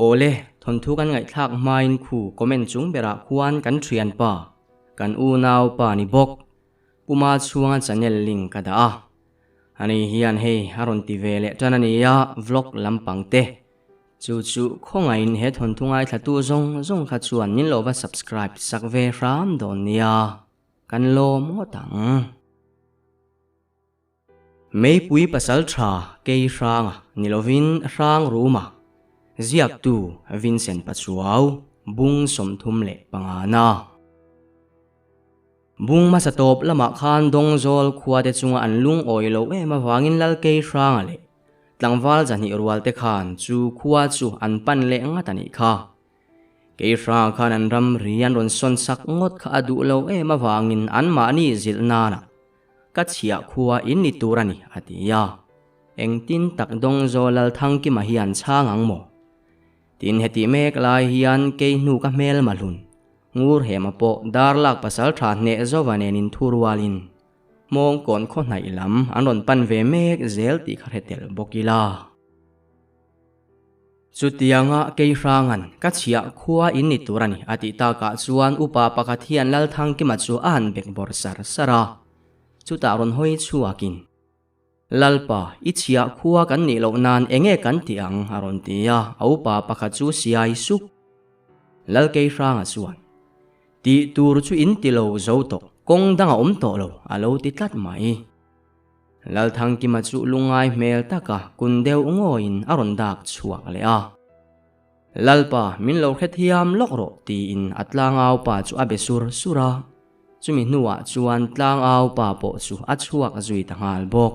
Awle, thawnthu kan ngaihthlak hmain khu comment chung berah khuan kan thianpa, kan unaupa ni bawk, Puma chhunga channel link ka dah a. Ani hian hei a rawn ti ve leh tan a nia, vlog lampang te. Chu chu khawngaihin he thawnthu ngaithlatu zawng zawng kha chuan min lo va subscribe sak ve hram dawn nia, kan lawm ngawt ang. Meipui pasal tha kei hranga ni lovin hrang ruma ziaktu Vincent Pachuau bung 35 na. Bung hmasa tawp lamah khan Dawngzawl khuate chunga an lungawi loh em avangin Lal kei hranga leh tlangval zahnih rualte khan chu khua chu an pan leh ngat a nih kha. Kei hranga khan an ramri an rawn sawn sak ngawt kha a duh lo em avangin anmahni zilh nana Ka chhiah khua in ni tur a ni, a ti a. Engtin tak Dawngzaw Lalthangkima hi an chhang ang maw? Tin heti mek lai hian kei hnu ka hmel mahlun, ngur hema pawh darlak pasal tha hneh zova nen in thu rualin Hmawngkawn khaw hnaih lam an rawn pan ve mek zel tih kha hre tel bawk ila. Chutianga kei hrangan ka chhiah khua in ni tur a ni a tih takah chuan upa pakhat hian Lalthangkima chu a han bek bawrh sar sar a. Chutah rawn hawi chhuakin, Lalpa, i chhiah khua kan nih loh nan enge kan tih ang? a rawn ti a, a upa pakhat chu siai sup. Lal kei hranga chuan, Tih tur chu in ti lo zo tawh, kawng dang a awm tawh lo, a lo ti tlat mai. Lalthangkima chu lungngai hmel taka kun deuh ngawiin a rawn dak chhuak leh a. Lalpa, min lo hrethiam lawk rawh tiin a tlangau pa chu a be sur sur a. Chumi hnuah chuan tlangau pa pawh chu a chhuak zui ta nghal bawk.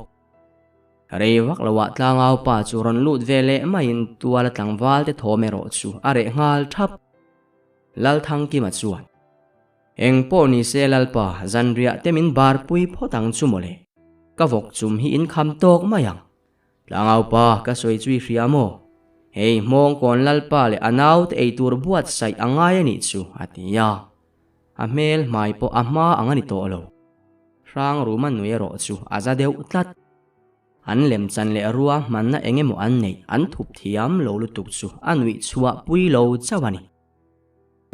Rei vak loah tlangau pa chu rawn lut ve leh maiin tuala tlangval te thawm erawh chu a reh nghal thap. Lalthangkima chuan. Eng pawh ni se Lalpa, zanriah te min bar pui phawt ang chu mawle. Ka vawk chum hi in kham tawk mai ang. Tlangau pa, ka sawi chu i hria maw? Hei, Hmawngkawn Lalpa leh a naute ei tur buatsaih a ngai a nih chu, a ti a. A hmel hmai pawh a hma ang a ni tawh lo. Hrang ruma nui erawh chu a za deuh tlat. An lemchan leh rua hmanna eng emaw an neih an thup thiam lo lutuk chu a nuih chhuah pui lo chauh a ni.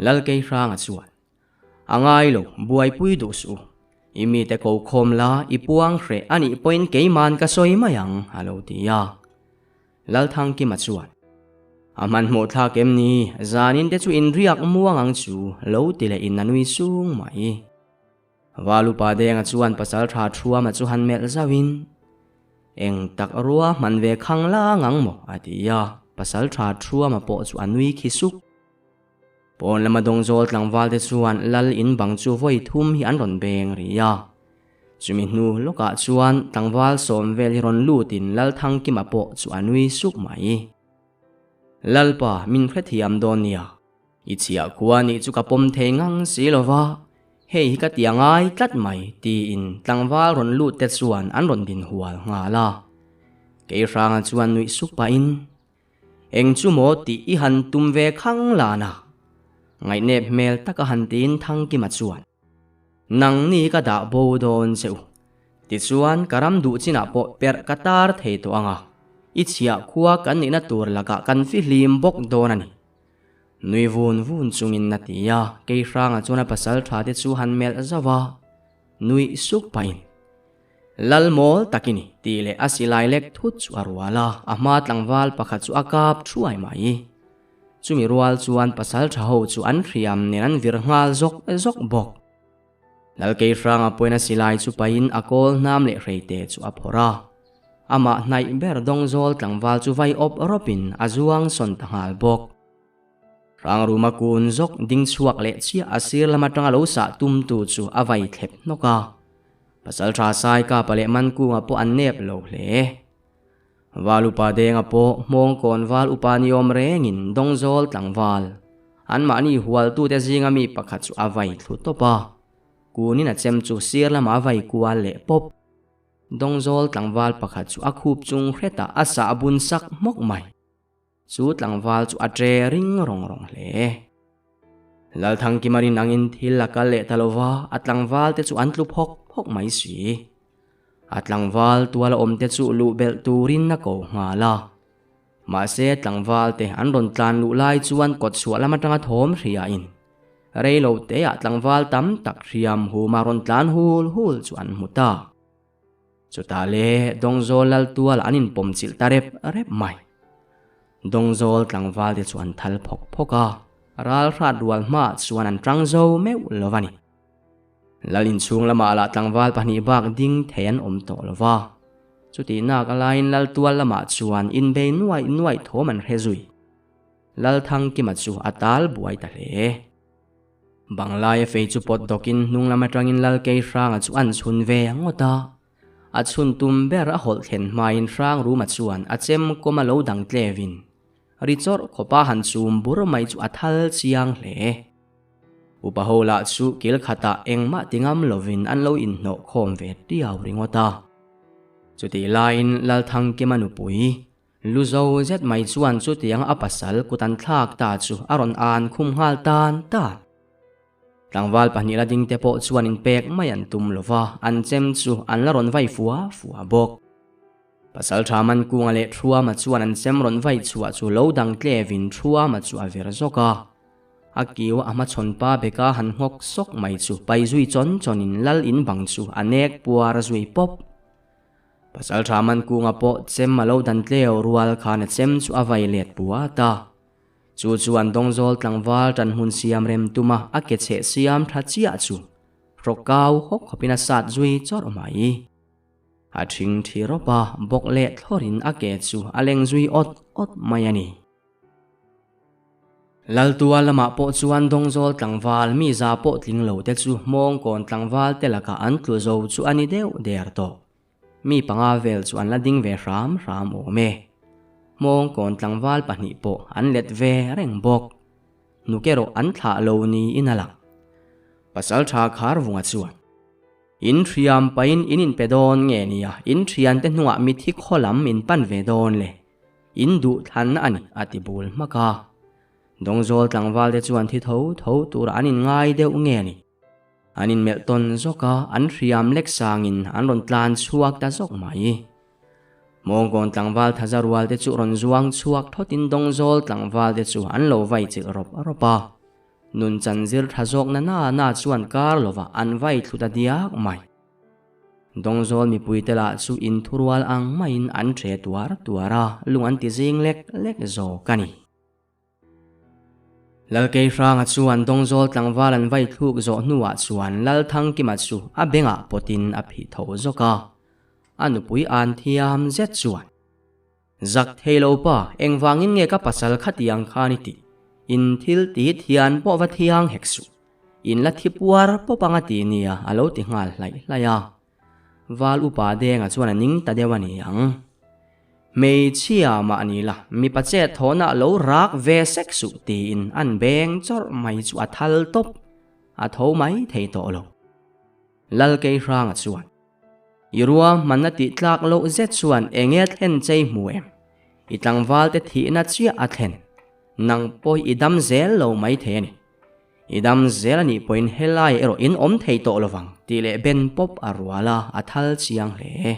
Lalkei hranga chuan, A ngai lo, buaipui duh suh u. I mite ko khawm la, i puang hreh a nih pawhin keiman ka sawi mai ang, a lo ti a. Lalthangkima chuan, A hmanhmawh thlak em ni, zanin te chu inriak muang ang chu, lo ti leh in a nui sung mai. Val upa Denga chuan pasal tha Thuama chu han melh zauhin, Eng tak rua hman ve khang la ngang maw? a ti a, pasal tha Thuama pawh chu a nui khi suk. Pawn lama dawngzawl tlangval te chuan lal in bang chu vawi thum hi an rawn beng ri a. Chumi hnu lawkah chuan tlangval sawm vel hi rawn lutin Lalthangkima pawh chu a nui suk mai. Lalpa min hrethiam dawn nia. I chhiah khua nih chu ka pawm thei ngang si lo va, hei hi ka ti a ngai tlat mai tiin tlangval rawn lut te chuan an rawn din hual nghal a. Kei hranga chuan nuih suk pahin, Eng chu maw tih i han tum ve khang lan a? Ngaihnep hmel taka han tiin Thangkima chuan, Nang ni ka dah bo dawn che u. Tichuan ka ram duh chinah pawh perh ka tar thei tawh ang a, i chhiah khua kan nihna tur lakah kan fihlim bawk dawn a ni. Nui vun vun chungin a ti a, kei hranga chuan a pasal tha te chu han melh zauh a, nuih suk pahin, Lal mawl tak i ni, tih leh a silai lek thut chu a rual a, a hma tlangval pakhat chu a kap thuai mai. Chumi rual chuan pasal tha ho chu an hriam nen an vir nghal zawk zawk bawk. Lal kei hranga pawhin a silai chu pahin a kawl hnam leh hreite chu a phawrh a. Amah hnaih ber dawngzawl tlangval chu vai awp rawpin a zuang sawn ta nghal bawk. Hrangruma kun zawk ding chhuak leh chiah a sir lam atanga lo sah tumtu chu a vai thlep hnawk a. Pasaltha Saikapa leh Mankunga pawh an nep lo hle. Val upa Denga pawh Hmawngkawn val upa ni awm rengin Dawngzawl tlangval anmahni hualtute zinga mi pakhat chu a vai thlu tawp a. Kunin a chem chu sir lamah a vai kual leh pawp. Dawngzawl tlangval pakhat chu a khup chung hretah a sah bun sak hmawk mai. Chu tlangval chu a tre ring rawng rawng hle. Lalthangkima rin angin thil a kal leh ta lova, a tlangval te chu an tlu phawk phawk mai si. A tlangval tuala awm te chu luh belh turin a ko nghal a. Mahse tlangval te an rawn tlan luh lai chuan kawtchhuah lam atanga thawm hriain rei lo teah tlangval tam tak hriam huma rawn tlan hul hul chu an hmu ta. Chutah le Dawngzawl lal tual an inpawm chilh ta rep rep mai. Dawngzawl tlangval te chu an thal phawk phawk a, ral hrat rual hmaah chuan an tang zo meuh lo a ni. Lal inchhung lamah lah tlangval pahnih bak ding thei an awm tawh lo va. Chutih nak a laiin lal tual lamah chuan inbei nuaih nuaih thawm an hre zui. Lal Thangkima chu a tal buai ta hle. Banglaia fei chu pawt dawkin hnung lam atangin Lal Keihranga chu an chhun ve ngawt a. A chhun tum ber a hawlh thlen hmain Hrangruma chuan a chem kawm a lo dang tlevin ri chawrh khawpa han chum bur mai chu a thal chiang hle. Upa ho lah chu kil khatah engmah ti ngam lovin an lo inhnawh khawm ve tiau ringawt a. Chutih laiin Lal Thangkima nupui Lu zo zet mai chuan chutiang a pasal kut an thlak ta chu a rawn an khum nghal tan tan. Tlangval pahnih la ding te pawh chuan inpek mai an tum lo va, an chem chu an la rawn vai fua fua bawk. Pasal tha man kunga leh Thuama chuan an chem rawn vai chhuah chu lo dang tlevin Thuama chu a ver zawk a. A kiu a hmachhawn pa beka han nghawk sawk mai chu pai zui chawn chawnin lal in bang chu a nek puar zui pawp. Pasal tha man kunga pawh chem a lo dan tleu rual khan a chem chu a vai let puat a. Chu chuan Dawngzawl tlangval tan hmun siam rem tuma a ke chheh siam tha chiah chu hrawk kau hawk khawpin a sat zui chawrh mai. A thing thi rawp a, bawk leh thlawrin a ke chu a leng zui awt awt mai a ni. Laltua lamah pawh chuan Dawngzawl tlangval mi za pawh tling lo te chu Hmawngkawn tlangval te lakah an tlu zo chu a ni deuh der tawh. Mi panga vel chu an la ding ve hram hram awm e. Hmawngkawn tlangval pahnih pawh an let ve reng bawk. Hnuk erawh an thlah lo niin a lang. Pasaltha Kharvunga chuan. In thiam pahin in inpe dawn nge nia, in thiante hnungah mithi khaw lam in pan ve dawn le. In duh thlanna a ni, a ti bul hmak a. Dawngzawl tlangval te chuan thi tho tho turah an inngai deuh nge ni. An inmelh tawn zawk a, an hriam lek sangin an rawn tlan chhuak ta zawk mai. Mawngkawn tlangval thaza rual te chu rawn zuang chhuak thawtin Dawngzawl tlangval te chu an lo vai chilh rawp rawp a. Nun chan zir tha zawk na na na chuan kar lovah an vai thlu ta diak mai. Dawngzawl mipuite lah chu inthurual ang maiin an ṭhe tuar tuar a, lung an ti zing lek lek zawk a ni. Lalkeihranga chuan Dawngzawl tlangval an vai thluk zawh hnuah chuan Lalthangkima chu a bengah pawtin a phih tho zawk a, a nupui an thiam zet chuan. Zak thei lo pa, engvangin nge ka pasal khatiang khan i tih? In thil ti thian pawh va thiang hek suh. In la thi puar pawp anga ti nia a lo ti nghal hlaih hlaih a. Val upa Denga chuan a ning ta deuh a ni ang. Hmeichhia mah ni la, mipa chet thawhna a lo rak ve sek suh tiin an beng chawrh mai chu a thal tawp. A tho mai thei tawh lo. Lal Keihranga chuan. I rua hmanna tih tlak loh zet chuan eng nge thlen chei hmu em? I tlangval te thihna chiah a thlen. Nang pawh i dam zel lo mai thei a ni. I dam zel a nih pawhin helai erawh in awm thei tawh lovang tih leh ben pawp a rual a, a thal chiang hle.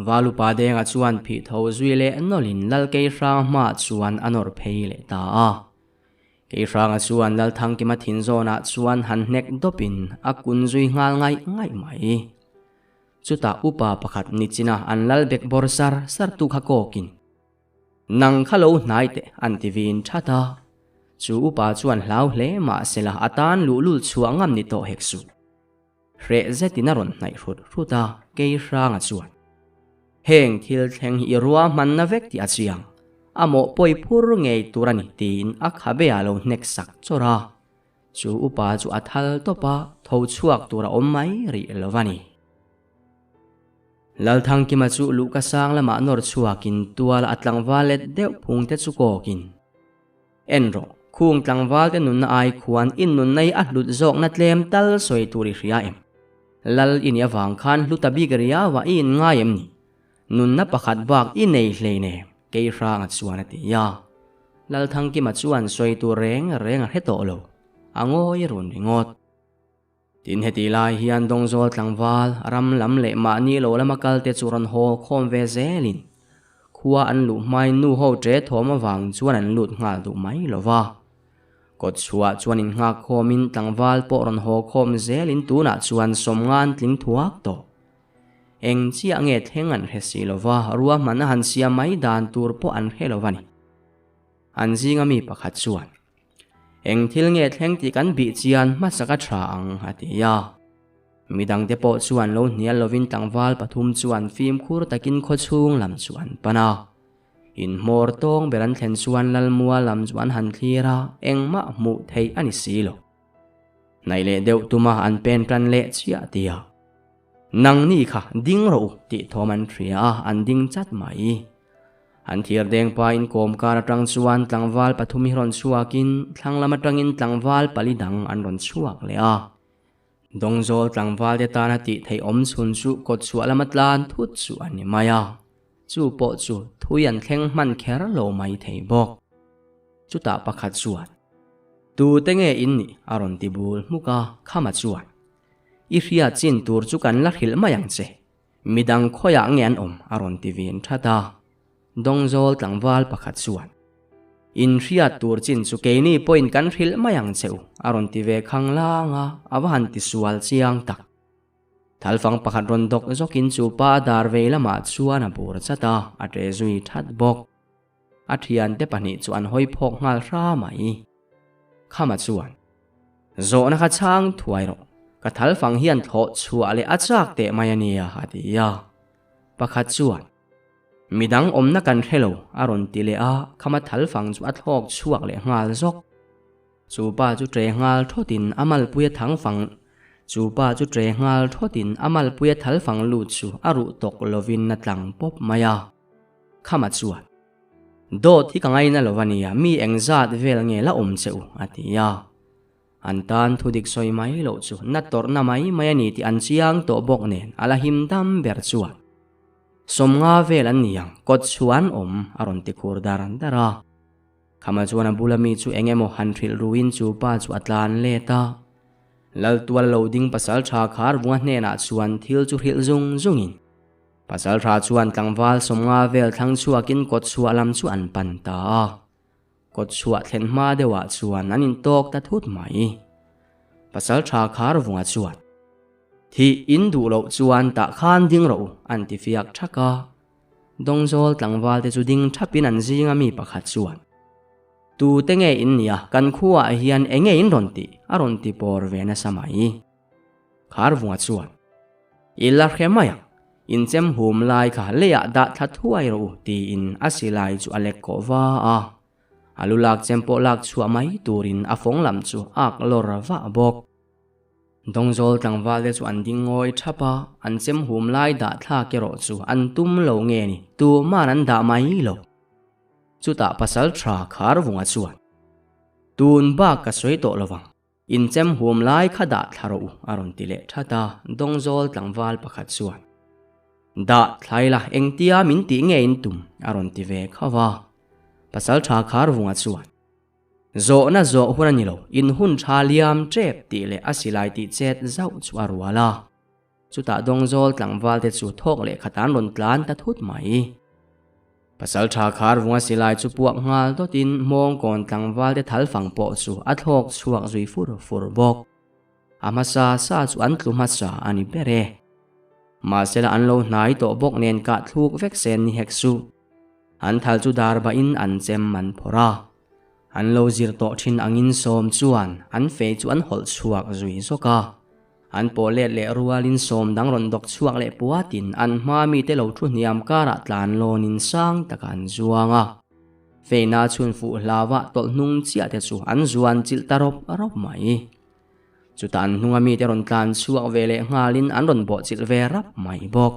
Valupa Denga chuan phih tho zui leh nawlhin Lal Keihrang hmaah chuan a nawr phei leh ta a. Keihranga chuan Lalthangkima thin zawnah chuan han hnek dawpin a kun zui nghal ngaih ngaih mai. Chutah upa pakhat ni china an lal bek bawr sar sar tu kha kawkin, Nang kha lo hnai teh an ti vin that a. Chu upa chuan hlau hle mahsela a tan luhlul chhuah ngam ni tawh hek suh. Hreh zetin a rawn hnaih hrut hrut a, Keihranga chuan, Heng thil thleng hi i ruahmanna vek tih a chiang, a mawh pawi phur ngei tur a ni tiin a khabe ah lo hnek sak chawrh a. Chu upa chu a thal tawp a, tho chhuak tur a awm mai rih lo va ni. Lalthangkima chu luhka sang lamah nawr chhuakin tual a tlangval let deuh phung te chu kawkin, En rawh, khung tlangval te nunna ai khuan i nunna hi a hlut zawkna tlem tal sawi tur i hria em? Lal i nih avang khan hlu ta bik riau a i inngai em ni? Nunna pakhat bak i nei hleinem, Keihranga chuan a ti a. Lalthangkima chuan sawi tur reng reng a hre tawh lo, a ngawi run ringawt. Tin heti lai hian Dawngzawl tlangval ram lam leh mahni lo lama kal te chu rawn haw khawm ve zelin. Khua an luh hmain nu ho ṭe thawm avang chuan an lut nghal duh mai lo va. Kawt chhuah chuan innghak khawmin tlangval pawh rawn haw khawm zelin tunah chuan sawmngan tling thuak tawh. Eng chiah nge thleng an hre si lo va, ruahman a han siam mai dan tur pawh an hre lo va ni. An zinga mi pakhat chuan, Eng thil nge thleng tih kan bih chian hmasa ka tha ang, a ti a. Midangte pawh chuan lo hnial lovin tlangval pathum chuan fimkhur takin khawchhung lam chu an pan a. Inhmawr tawng ber an thlen chuan Lalmua lam chu an han thlir a, engmah hmuh theih a ni si lo. Hnaih leh deuh tuma an pen tan leh chiah ti a. Nangni kha ding rawh u tih thawm an hria a, an ding chat mai. An thir deng pa in kawm kar atang chuan tlangval pathum hi rawn chhuakin thlang lam atangin tlangval pali dang an rawn chhuak leh a. Dawngzawl tlangval te tana tih theih awm chhun chu kawt chhuah lama tlan thut chu a ni mai a, chu pawh chu thui an thleng hman kher lo mai thei bawk. Chutah pakhat chuan, Tute nge in nih? a rawn ti bul hmuk a, Khama chuan, I hriat chin tur chu kan la hrilh mai ang che. Midang khawiah nge an awm? a rawn ti vin that a. Dawngzawl tlangval pakhat chuan, In hriat tur chin chu keini pawhin kan hrilh mai ang che u, a rawn ti ve khang lang a, a va han ti sual chiang tak. Thalfang pakhat rawn dawk zawkin chu pa a dar vei lamah chuan a bur chat a, a ṭe zui that bawk. A thiante pahnih chu an hawi phawk nghal hra mai. Khama chuan, Zawhna kha chhang thuai rawh, ka thalfang hian thlawh chhuah leh a chak teh mai a nia, a ti a. Pakhat chuan, Midang awmna kan hre lo, a rawn ti leh a, Khama thalfang chu a thlawk chhuak leh nghal zawk. Chu pa chu ṭe nghal thawtin a malpuia thangfang Chu pa chu ṭe nghal thawtin a malpuia thalfang lut chu a ruh tawk lovin a tlang pawp mai a. Khama chuan, Dawt hi ka ngaina lo a nia, mi engzat vel nge la awm che u? a ti a. An tan thudik sawi mai loh chu na tawrhna mai mai a ni tih an chiang tawh bawk nen a la him dam ber chuan, Sawmnga vel an ni ang, kawt chhuah an awm, a rawn ti khur dar dar a. Khama chuan a bula mi chu eng emaw han hrilh ruin chu pa chu a tlan let a. Laltual lo ding pasal tha khar vunga hnenah chuan thil chu hrilh zung zungin, Pasal tha chuan tlangval sawmnga vel thlang chhuakin kawt chhuah lam chu an pan ta a. Kawt chhuah thlen hma deuhah chuan an intawk ta thut mai. Pasal tha khar vunga chuan, Thih in duh loh chuan tah khan ding rawh u, an ti fiak thak a. Dawngzawl tlangval te chu ding thapin an zinga mi pakhat chuan, Tu te nge in nia, kan khuaah hian enge in rawn tih? a rawn ti pawr ve nasa mai. Khar vunga chuan, I la hre mai ang, in chem hum lai kha leiah dah thla thuai rawh u tiin a silai chu a lek kawh va a. A lu lak chem pawh lak chhuah mai turin a fawng lam chu a ak lawr vah bawk. Dawngzawl tlangval te chu an ding ngawi thap a, an chem hum lai dah thlak erawh chu an tum lo nge ni, tuman an dah mai lo. Chutah pasal tha Khar vunga chuan, Tun bak ka sawi tawh lo vang. Inchem huam lai kha dah thla rawh u, a rawn ti leh that a, Dawngzawl tlangval pakhat chuan, Dah thlai la, engtia min tih nge in tum? a rawn ti ve khauh a. Pasaltha Kharvunga chuan, Zawhna zawh hun a ni lo, in hun tha liam tep tih leh a silai tih chet zauh chu a rual a. Chutah Dawngzawl tlangval te chu thawk leh khat an rawn tlan ta thut mai. Pasalṭha khar vunga silai chu puak nghal dawtin hmawngkawn tlangval te thal fang pawh chu a thlawk chhuak zui fur fur bawk. A hmasa sa chu an tlu hmasa a ni ber e. Mahsela an lo hnai tawh bawk nen kah thluk vek sen ni hek suh. An thal chu dar bahin an chem an phawrh a. An lo zir tawh thin angin sawm chuan an fei chu an hawlh chhuak zui zawk a. An pawh let leh rualin sawm dang rawn dawk chhuak leh puatin an hma mite lo thu hniam karah tlan lawnin sang takah an zuang a. Feina chhun fuh hlauah tawlh hnung chiah te chu an zuan chilh ta rawp rawp mai. Chutah an hnunga mite rawn tlan chhuak ve leh nghalin an rawn bawh chilh ve rap mai bawk.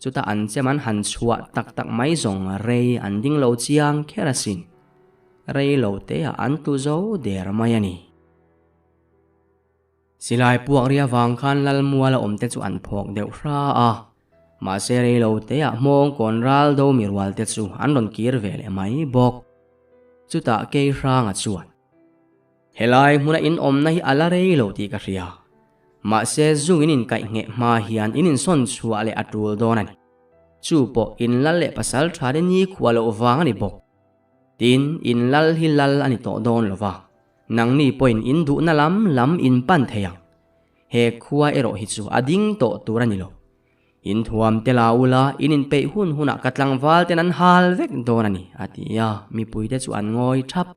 Chutah an chem an han chhuah tak tak mai zawng rei an ding lo chiang kher asin. Rei lo teah an tlu zo der mai a ni. Silai puak ri avang khan Lalmuala awmte chu an phawk deuh hra a. Mahse rei lo teah hmawng kawn ral do mi rual te chu an rawn kir ve leh mai bawk. Chutah kei hranga chuan, Helai hmuna in awmna hi a la rei lo tih ka hria. Mahse zung in inkaih ngheh hma hian in insawn chhuah leh a tul dawn a ni. Chu pawh in lal leh pasal tha te ni khua loh vang a ni bawk. Tin, in lal hi lal a ni tawh dawn lo va, nangni pawhin in duhna lam lam in pan thei ang. He khua erawh hi chu a ding tawh tur a ni lo. In thuam te la ula, in inpeih hun hunah ka tlangval ten an hal vek dawn a ni, a ti a, mipuite chu an ngawi thap.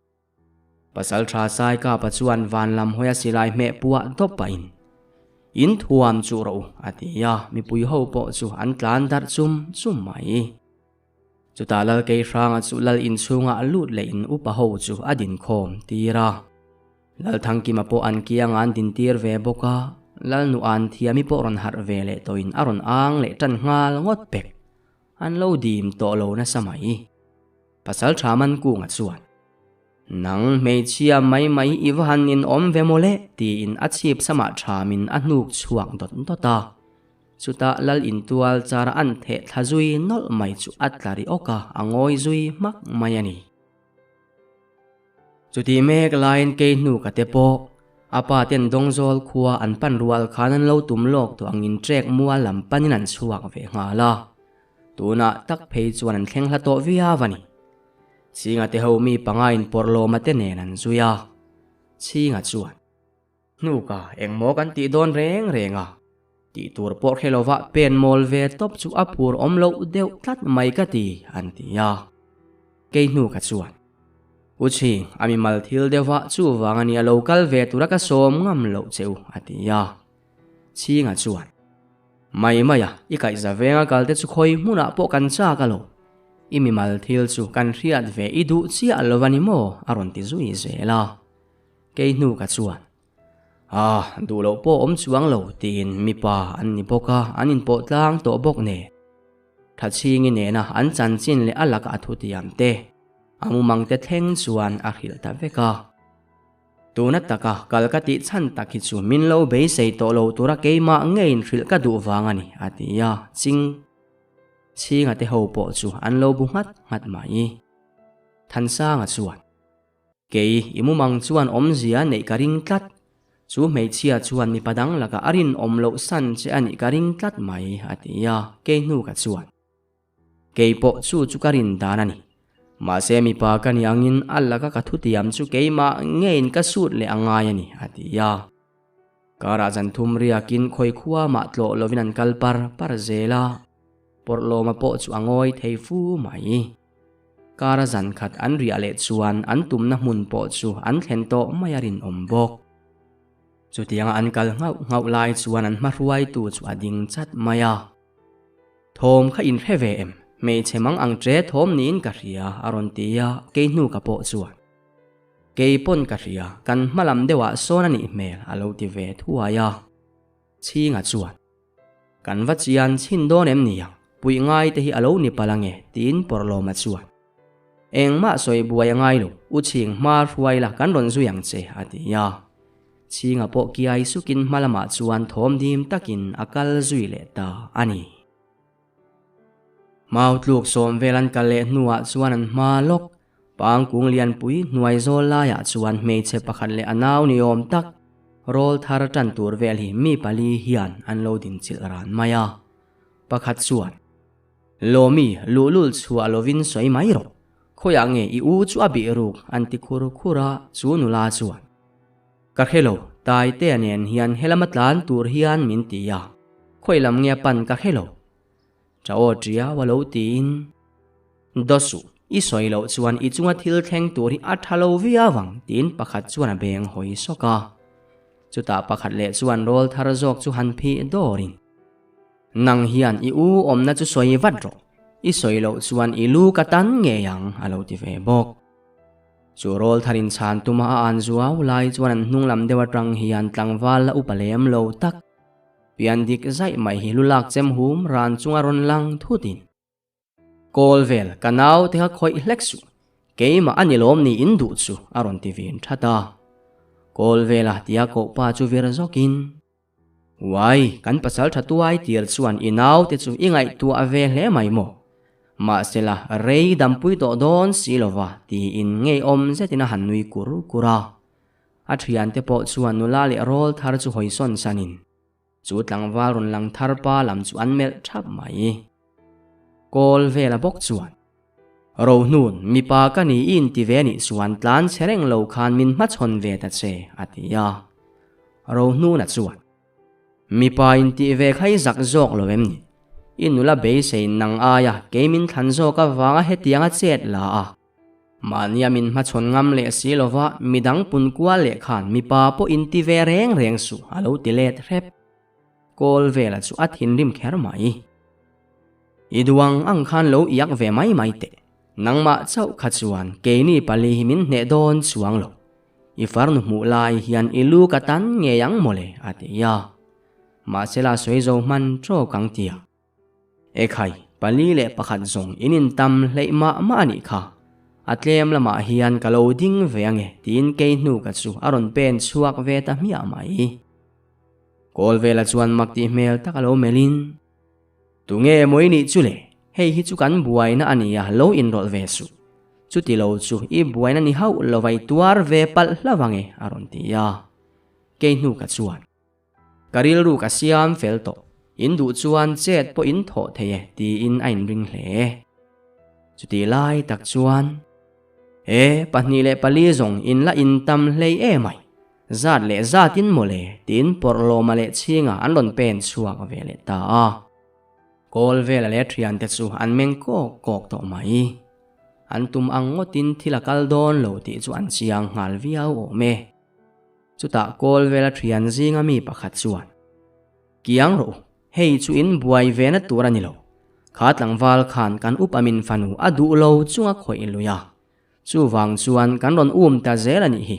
Pasal tha Saikapa chuan van lam hawia silai hmeh puah dawp pahin, In thuam chu rawh u, a ti a, mipui ho pawh chu an tlan darh chum chum mai. Chutah Lal Keihranga chu Lal inchhungah lut leh in upa ho chu a dinkhawm tir a. Lal Thangkima pawh an kianga an dintir ve bawk a, Lal Nuan Thiami pawh rawn harh ve leh tawhin a rawn ang leh tan nghal ngawt pek. An lo dim tawh lo nasa mai. Pasal tha man kunga chuan, Nang hmeichhia mai mai i va han in awm ve mawle tiin a chhip samah thamin a hnuk chhuak dawt dawt a. Chutah Lal intual char an theh thla zui nawlh mai chu a tla ri awk a, a ngawi zui hmak mai a ni. Chutih mek laiin kei hnu ka te pawh a pa ten Dawngzawl khua an pan rual khan an lo tum lawk tawh angin trek mual lam panin an chhuak ve nghal a. Tunah tak phei chuan an thleng hla tawh viau a ni. Chhinga te ho mi panga in pawrh lawma te nen an zui a. Chhinga chuan, Hnuka engmaw kan tih dawn reng reng a, tih tur pawh hre lova pen mawl ve tawp chu a phur awm loh deuh tlat mai ka ti, an ti a. Kei hnuka chuan, U Chhing, a mimal thil deuhah chuvang a nia lo kal ve tura ka sawm ngam loh che u, a ti a. Chhinga chuan, Mai mai a, i kaihza venga kal te chu khawi hmunah pawh kan chak a lo. I mimal thil chu kan hriat ve i duh chiah lo a ni maw? a rawn ti zui zel a. Kei hnu ka chuan, Ah, duh loh pawh awm chuang lo tiin mipa an ni bawk a, an inpawh tlang tawh bawk nen. Thachhingi nena an chanchin leh a laka a thutiam te, a mumang te thleng chuan a hrilh ta vek a. Tuna taka kal ka tih chhan tak hi chu min lo beisei tawh lo tura keimah ngeiin hrilh ka duh vang a ni, a ti a, ching chhinga te ho pawh chu an lo bu nghat nghat mai. Thansanga chuan, Kei i mumang chuan awmzia neih ka ring tlat, chu hmeichhia chuan mipa dang lakah a rinawm loh san che a nih ka ring tlat mai, a ti a, kei hnu ka chuan. Kei pawh chu chu ka rin dan a ni. Mahse mipa ka ni angin a laka ka thutiam chu keimah ngeiin ka sut leh a ngai a ni, a ti a. Karah zan thum riakin khawi khua mah tlawh lovin an kal par par zel a, Pawrhlawma pawh chu a ngawi thei fu mai. Kara zan khat an riah leh chuan an tumna hmun pawh chu an thlen tawh mai a rinawm bawk. Chutianga an kal nghauh nghauh lai chuan an hmahruaitu chu a ding chat mai a. Thawm kha in hre ve em? Hmeichhe mang ang che thawm niin ka hria, a rawn ti a, kei hnu ka pawh chuan. Kei pawn ka hria, kan hma lam deuhah sawn a nih hmel, a lo ti ve thuai a. Chhinga chuan, Kan va chian chhin dawn em ni ang, puih ngai te hi a lo ni palh ange, tiin Pawrhlawma chuan. Engmah sawi buai a ngai lo, U Chhing hma hruai la kan rawn zui ang che, a ti a. Chhinga pawh kiai sukin hma lamah chuan thawm dim takin a kal zui leh ta a ni. Mau tluk sawm vel an kal leh hnuah chuan an hma lawk, Pangkung lianpui hnuai zawl laiah chuan hmeichhe pakhat leh a nau ni awm tak, rawl thar tan tur vel hi mi pali hian an lo dinchilh ran mai a. Pakhat chuan. Lawmi, luhlul chhuah lovin sawi mai rawh. Khawiah nge i u chu a bih ruk an ti khur khur a, chu nula chuan. Ka hre lo, Taitea nen hian helama tlan tur hian min ti a, khawi lam nge a pan ka hre lo. Tha aw ṭiau a lo tiin. Dawsuh, i sawi loh chuan i chunga thil thleng tur hi a ṭha lo viau ang tiin pakhat chuan a beng hawi sawk a. Chutah pakhat leh chuan rawl thar zawk chu han phih dawrin. Nang hian i u awmna chu sawi vat rawh, i sawi loh chuan i lu ka tan ngei ang, a lo ti ve bawk. Chu rawl thar inchhan tuma a an zuau lai chuan an hnung lam deuh atang hian tlangval la upa lem lo tak, pian dik zaih mai hi lu lak chem hum ran chunga rawn lang thutin. Kawl vel, ka naute kha khawih hlek suh, keimah a ni lawm ni in duh chu, a rawn ti vin that a. Kawl vela tia kohpa chu vir zawkin. Uai, kan pasal tha tuai tir chuan i naute chu i ngaihtuah ve hle mai maw? Mahsela, rei dampui tawh dawn si lova tiin ngeiawm zetin a han nui kur kur a. A thiante pawh chuan nula leh rawl thar chu hawisawn sanin chu tlangval rawn lang thar pa lam chu an melh thap mai. Kawl vela bawk chuan, Rohnun, mipa ka ni i inti ve nih chuan tlan che reng lo khan min hmachhawn ve ta che, a ti a. Rohnuna chuan, Mipa intih ve kha i zak zawk lo em ni? I nula beisei nang aia kei min thlan zawk avanga hetianga chet la a. Mahnia min hmachhawn ngam leh si lova midang pun kual leh khan mipa pawh inti ve reng reng suh a lo ti let hrep. Kawl vela chu a thinrim kher mai. I duang ang khan lo iak ve mai mai teh. Nangmah chauh kha chuan keini pali hi min hneh dawn chuang lo. I farnu hmuh lai hian i lu ka tan ngei ang mawle a ti a. Mahsela sawi zo hman tawk ang tia. Ekhai, pali leh pakhat zawng in intam hleih mah mah a nih kha. A tlem lamah hian ka lo ding ve ange tiin kei hnu ka chu a rawn pen chhuak ve ta hmiah mai. Kawl vela chuan mak tih hmel tak a lo melhin, Tunge maw i nih chu le? Hei hi chu kan buaina a nia, lo inrawlh ve suh. Chuti lo chu i buaina ni hauh lova i tuar ve palh hlauh ange a rawn ti a. Kei hnu ka chuan. Ka rilru ka siam fel tawh, in duh chuan chet pawh in thawh thei e tiin a inring hle. Chutih lai tak chuan, E, 2 leh 4 zawng in la intam hlei em ai, zat leh zatin mawle tiin Pawrhlawma leh Chhinga an rawn pen chhuak ve leh ta a. Kawl vela leh thiante chu an meng kawk kawk tawh mai. An tum ang ngawtin thil a kal dawn lo tih chu an chiang nghal viau awm e. Chutah kawl vela thian zinga mi pakhat chuan, Kiang rawh u, hei chu in buai ve na tur a ni lo. Kha tlangval khan kan upa min fanu a duh lo chunga khawih lui a. Chuvang chuan kan rawn um ta zel a nih hi.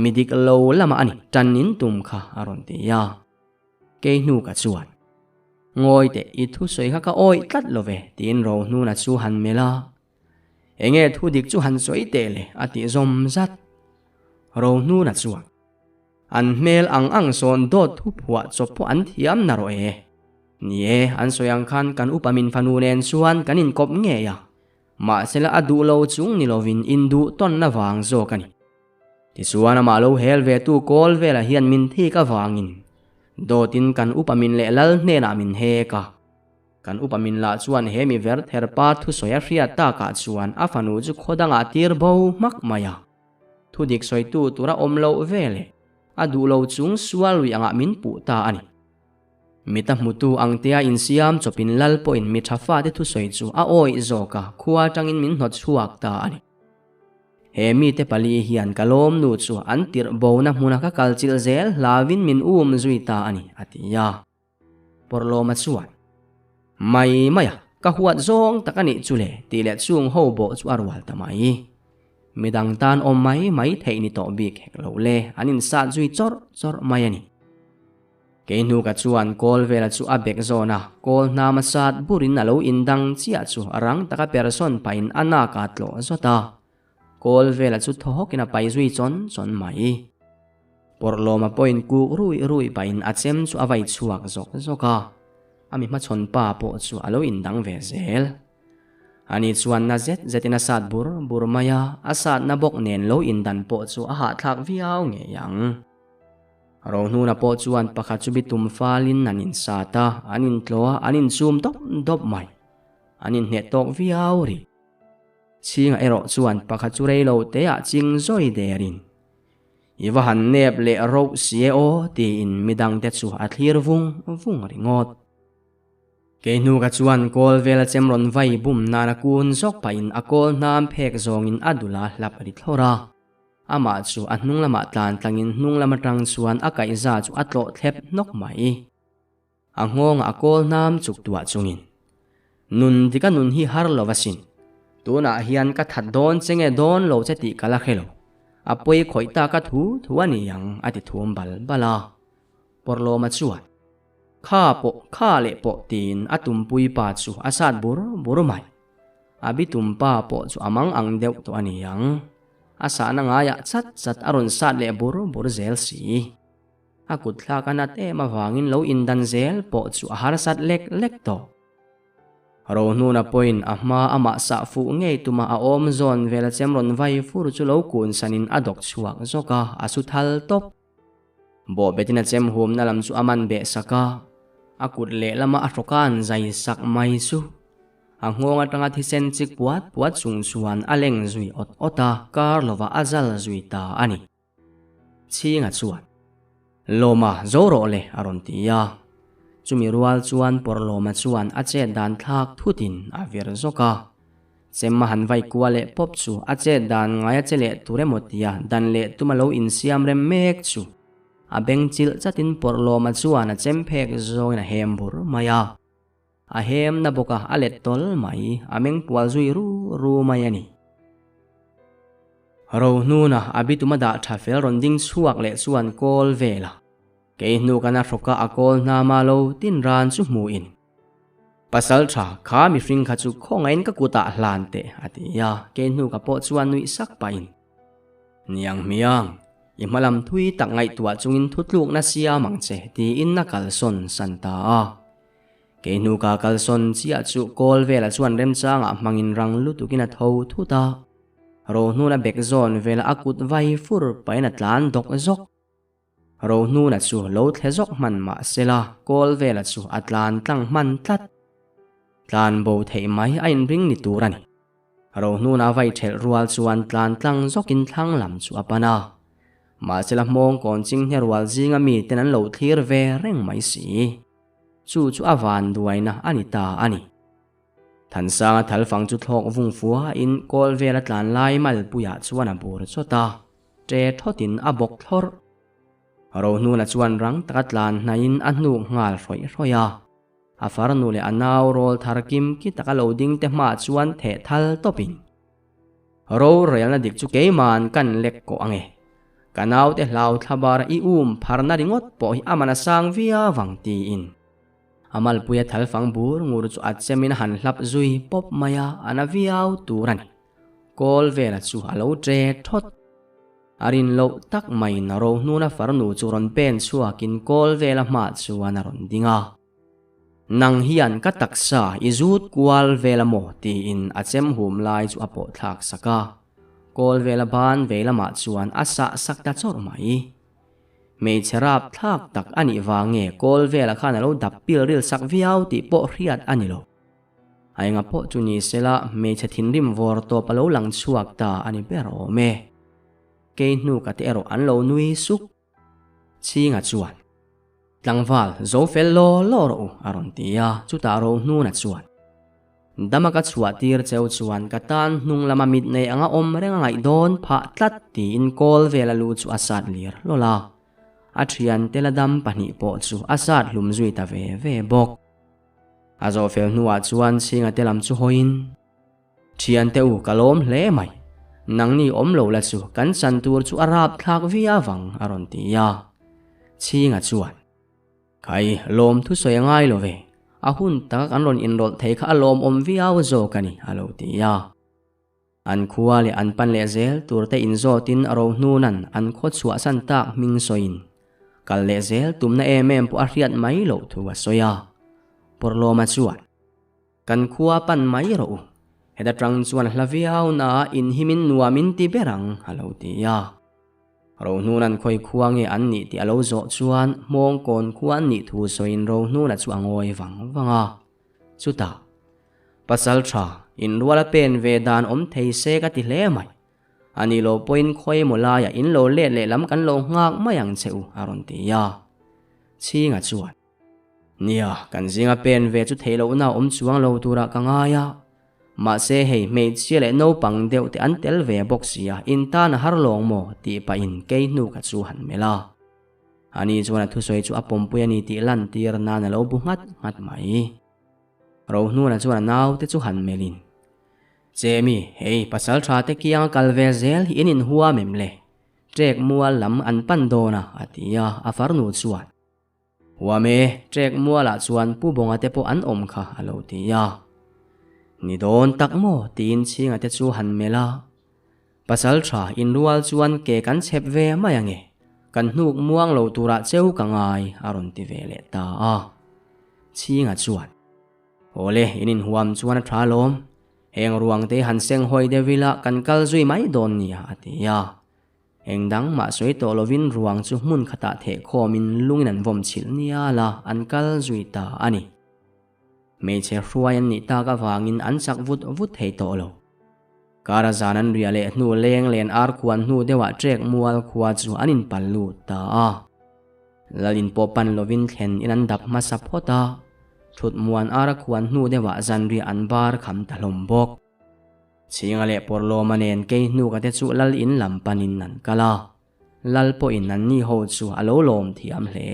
Mi dik lo lamah a ni, tan in tum kha a rawn ti a. Kei hnu ka chuan, Ngawi teh, i thusawi kha ka awih tlat lo ve, tiin Rohnuna chu han melh a. Enge thu dik chu han sawi teh le a tih zawm zat. Rohnuna chuan, An hmel ang ang sawn dawt thu phuah chawp pawh an thiam na rawh e. Ni e, an sawi ang khan kan upa min fanu nen chuan kan inkawp ngei a. Mahsela a duh lo chung ni lovin induh tawnna vang zawk a ni. Tichuan amah lo hel ve tu kawl velah hian min thik avangin dawtin kan upa min leh lal hnenah min hek a. Kan upa min lah chuan he mi ver ther pa thusawi a hriat takah chuan a fanu chu khaw dangah tir bo hmak mai a. Thudik sawitu tura awm loh ve leh a duh lo chung sual lui angah min puh ta a ni. Mita hmutu ang tea insiam chawpin lal pawhin mi tha fate thusawi chu a awih zawk a, khua atangin min hnawt chhuak ta a ni. He mite pali hian ka lawmnu chu an tirh bona hmuna ka kalchilh zel hlauin min um zui ta a ni, a ti a. Pawrhlawma chuan, Mai mai a, ka huat zawng tak a nih chu le tih leh chung ho bawh chu a rual ta mai. Midang tan awm mai mai theih ni tawh bik hek lo le, an insat zui chawrh chawrh mai a ni. Kei hnuka chuan kawl vela chu a bek zawn a, kawl hnam a sat burin a lo indang chiah chu a rang taka persawn pahin a nak a tlawh zawt a. Kawl vela chu thaw hawkin a pai zui chawn chawn mai. Pawrhlawma pawhin kuk rui rui pahin a chem chu a vai chhuak zawk zawk a, a mi hmachhawn pa pawh chu a lo indang ve zel. Ani chuan na zet zetin a sat bur bur mai a, a satna bawk nen lo indan pawh chu a hahthlak viau ngei ang. Rohnuna pawh chuan pakhat chu bitum falin an insat a, an intlawh a, an inchum dawp dawp mai. An inhneh tawk viau rih. Chhinga erawh chuan pakhat chu rei lo te ah ching zawi derin, I va han nep leh roh si e aw tiin midang te chu a thlir vung vung ringawt. Kei hnu ka chuan kawl vela chem rawn vai bum nan a kun zawk pahin a kawl hnam phek zawngin a dul a hlap a ri thlawr a. Amah chu a hnung lamah tlan tlangin hnung lam atang chuan a kaihza chu a tlawh thlep hnawk mai. A nghawngah a kawl hnam chuk tuah chungin, Nun dik a nun hi har lo asin. Tunah hian ka that dawn che nge dawn lo che tih ka la hre lo. A pawi khawih tak a thu thu a ni ang a ti thum bal bal a. Pawrhlawma chuan, Kha pawh, kha leh pawh tiin a tumpui pa chu a sat bur bur mai. A bitum pa pawh chu a mang ang deuh tawh a ni ang. A sahna ngaiah chat chat a rawn sat leh bur bur zel si. A kut thlak a nat em avangin lo indan zel pawh chu a harsat lek lek tawh. Rohnuna pawhin a hma amah sah fuh ngei tuma a awm zawn vel a chem rawn vai fur chu lo kun sanin a dawk chhuak zawk a, a su thal tawp. Bawhbetin a chem humna lam chu a man beh sak a, a kut lehlama a hrawk a an zai sak mai chu. A nghawng atanga thisen chik puat puat chung chuan a leng zui awt awt a, kar lovah a zal zui ta a ni. Chhinga chuan, Lawma zo rawh le a rawn ti a. Chumi rual chuan Pawrhlawma chuan a chet dan thlak thutin a vir zawk a. Chem a han vai kua leh pawp chu a chet dan ngaia che leh tur emaw tia dan leh tuma lo insiam rem mek chu a beng chilh chatin Pawrhlawma chuan a chem phek zawngin a hem bur mai a. A hem na bawk a, a let tawl mai, a meng pual zui ru ru mai a ni. Rohnuna a bituma dah tha fel rawn ding chhuak leh chuan kawl vel a, kei hnu kan a hrawk a a kawl hnama lo tin ran chu hmuhin, Pasal tha, kha mihring kha chu khawngaihin ka kutah hlan teh, a ti a, kei hnu ka pawh chuan nuih sak pahin, Niang hmiang, i hmalam thui tak ngaihtuah chungin thutlukna siam ang che tiin a kalsawn san ta a. Kei hnuka kalsawn chiah chu kawl vela chuan remchangah hmangin rang lutukin a tho thut a. Rohnuna bek zawn vela a kut vai fur pahin a tlan dawk zawk. Rohnuna chu lo thle zawk hman mah sela kawl vela chu a tlan tlang hman tlat. Tlan bo theih mai a inring ni tur a ni. Rohnuna vai thelh rual chuan tlan tlang zawkin thlang lam chu a pan a. Mahsela hmawng kawn chinghne rual zinga miten an lo thlir ve reng mai si. Chu chu a van duaina a ni ta a ni. Thansanga thalfang chu thlawk vung fuain kawl vela tlan lai malpuiah chuan a bur chawt a. Ṭe thawtin a bawk thlawrh. Rohnuna chuan rang taka tlan hnaihin a hnuk nghal hrawih hrawih a. A farnu leh a nau rawl thar kim ki taka lo ding te hmaah chuan theh thal tawpin, Rorelna dik chu keima'n kan lek kawh ang e. Ka naute hlau thlabar i um pharna ringawt pawh hi a man a sang viau ang tiin. A malpuia thalfang bur ngur chu a chemin a han hlap zui pawp mai a, a na viau tur a ni. Kawl vela chu a lo ṭe thawt. A rin loh tak maiin a rohnuna farnu chu rawn pen chhuakin kawl vela hmaah chuan a rawn ding a. Nang hian ka taksa i zut kual vel a maw? tiin a chem hum lai chu a pawh thlak sak a. Kawl vela ban vei lamah chuan a sah sak ta chawrh mai. Hmeichhe rap thlak tak a nih vang nge kawl vela khan a lo dap pil ril sak viau tih pawh hriat a ni lo. A enga pawh chu ni sela hmeichhe thinrim vawr tawp a lo lang chhuak ta a ni ber awm e. Kei hnu ka te erawh an lo nui suk. Chhinga chuan, Tlangval, zo fel law law rawh u, a rawn ti a, chutah Rohnuna chuan, Dama ka chhuah tir cheu chuan ka tan hnung lama mit nei anga awm reng a ngaih dawn phah tlat tiin kawl vela lu chu a sat lir hlawl a. A thiante la dam pahnih pawh chu a sat hlum zui ta ve ve bawk. A zawh fel hnuah chuan Chhinga te lam chu hawiin, Thiante u, ka lawm hle mai. Nangni awm lo la chu kan chan tur chu a rap thlak viau vang, a rawn ti a. Chhinga chuan, Khai, lawm thusawi a ngai lo ve. A hun taka kan rawn inrawlh thei kha a lawmawm viau zawk a ni, a lo ti a. An khua leh an pan leh zel tur te inzawtin Rohnuna'n an khaw chhuahsan tak hming sawiin kal leh zel tumna em em pawh a hriat mai loh thu a sawi a. Pawrhlawma chuan, Kan khua pan mai rawh u, heta tang chuan hla viau naah inhimin nuam in ti ber ang, a lo ti a. Rohnuna'n khawi khua nge an nih tih a lo zawh chuan Hmawngkawn khua an nih thu sawiin Rohnuna chu a ngawi vang vang a. Chutah, Pasal tha, inrual a pen ve dan awm thei se ka ti hle mai. A ni lo pawhin khawi emaw laiah in lo let lehlam kan lo nghak mai ang che u, a rawn ti a. Chhinga chuan, Nia, kan zinga pen ve chu theih lohna awm chuang lo turah ka ngai a. Mahse hei hmeichhia leh naupang deuh te an tel ve bawk sia, in tan a har lawng maw? tih pahin kei hnu ka chu han melh a. Ani chuan a thusawi chu a pawmpui a ni tih lantir nan a lo bu nghat nghat mai. Rohnuna chuan a naute chu han melhin, Chemi, hei pasal tha te kianga kal ve zel hi in inhuam em le? Trek mual lam an pan dawn a, a ti a, a farnu chuan, Huam e, trek mualah chuan Pu Bawnga te pawh an awm kha, a lo ti a. Ni dawn tak maw? tiin Chhinga te chu han melh a. Pasal tha inrual chuan ke kan chhep ve mai ange, kan hnuk muang lo turah cheu ka ngai, a rawn ti ve leh ta a. Chhinga chuan, Awle, in inhuam chuan a tha lawm. Heng ruang te han seng hawi deuh ila kan kal zui mai dawn nia, a ti a. Eng dang mah sawi tawh lovin ruang chu hmun khatah thehkhawmin lungin an vawm chhilh nial a, an kal zui ta a ni. Hmeichhe hruai an nih tak avangin an chak vut vut thei tawh lo. Kara zan an riah leh hnu leng len ar khuan hnu deuhah ṭek mual khua chu an inpal lut ta a. Lal in pawh pan lovin thlen in an dap hmasa phawt a, ṭhut muan ar a khuan hnu deuhah zanriah an bar kham ta hlawm bawk. Chhinga leh Pawrlawma nen kei hnuka te chu lal in lam panin an kal a, lal pawhin an ni ho chu a lo lawm thiam hle.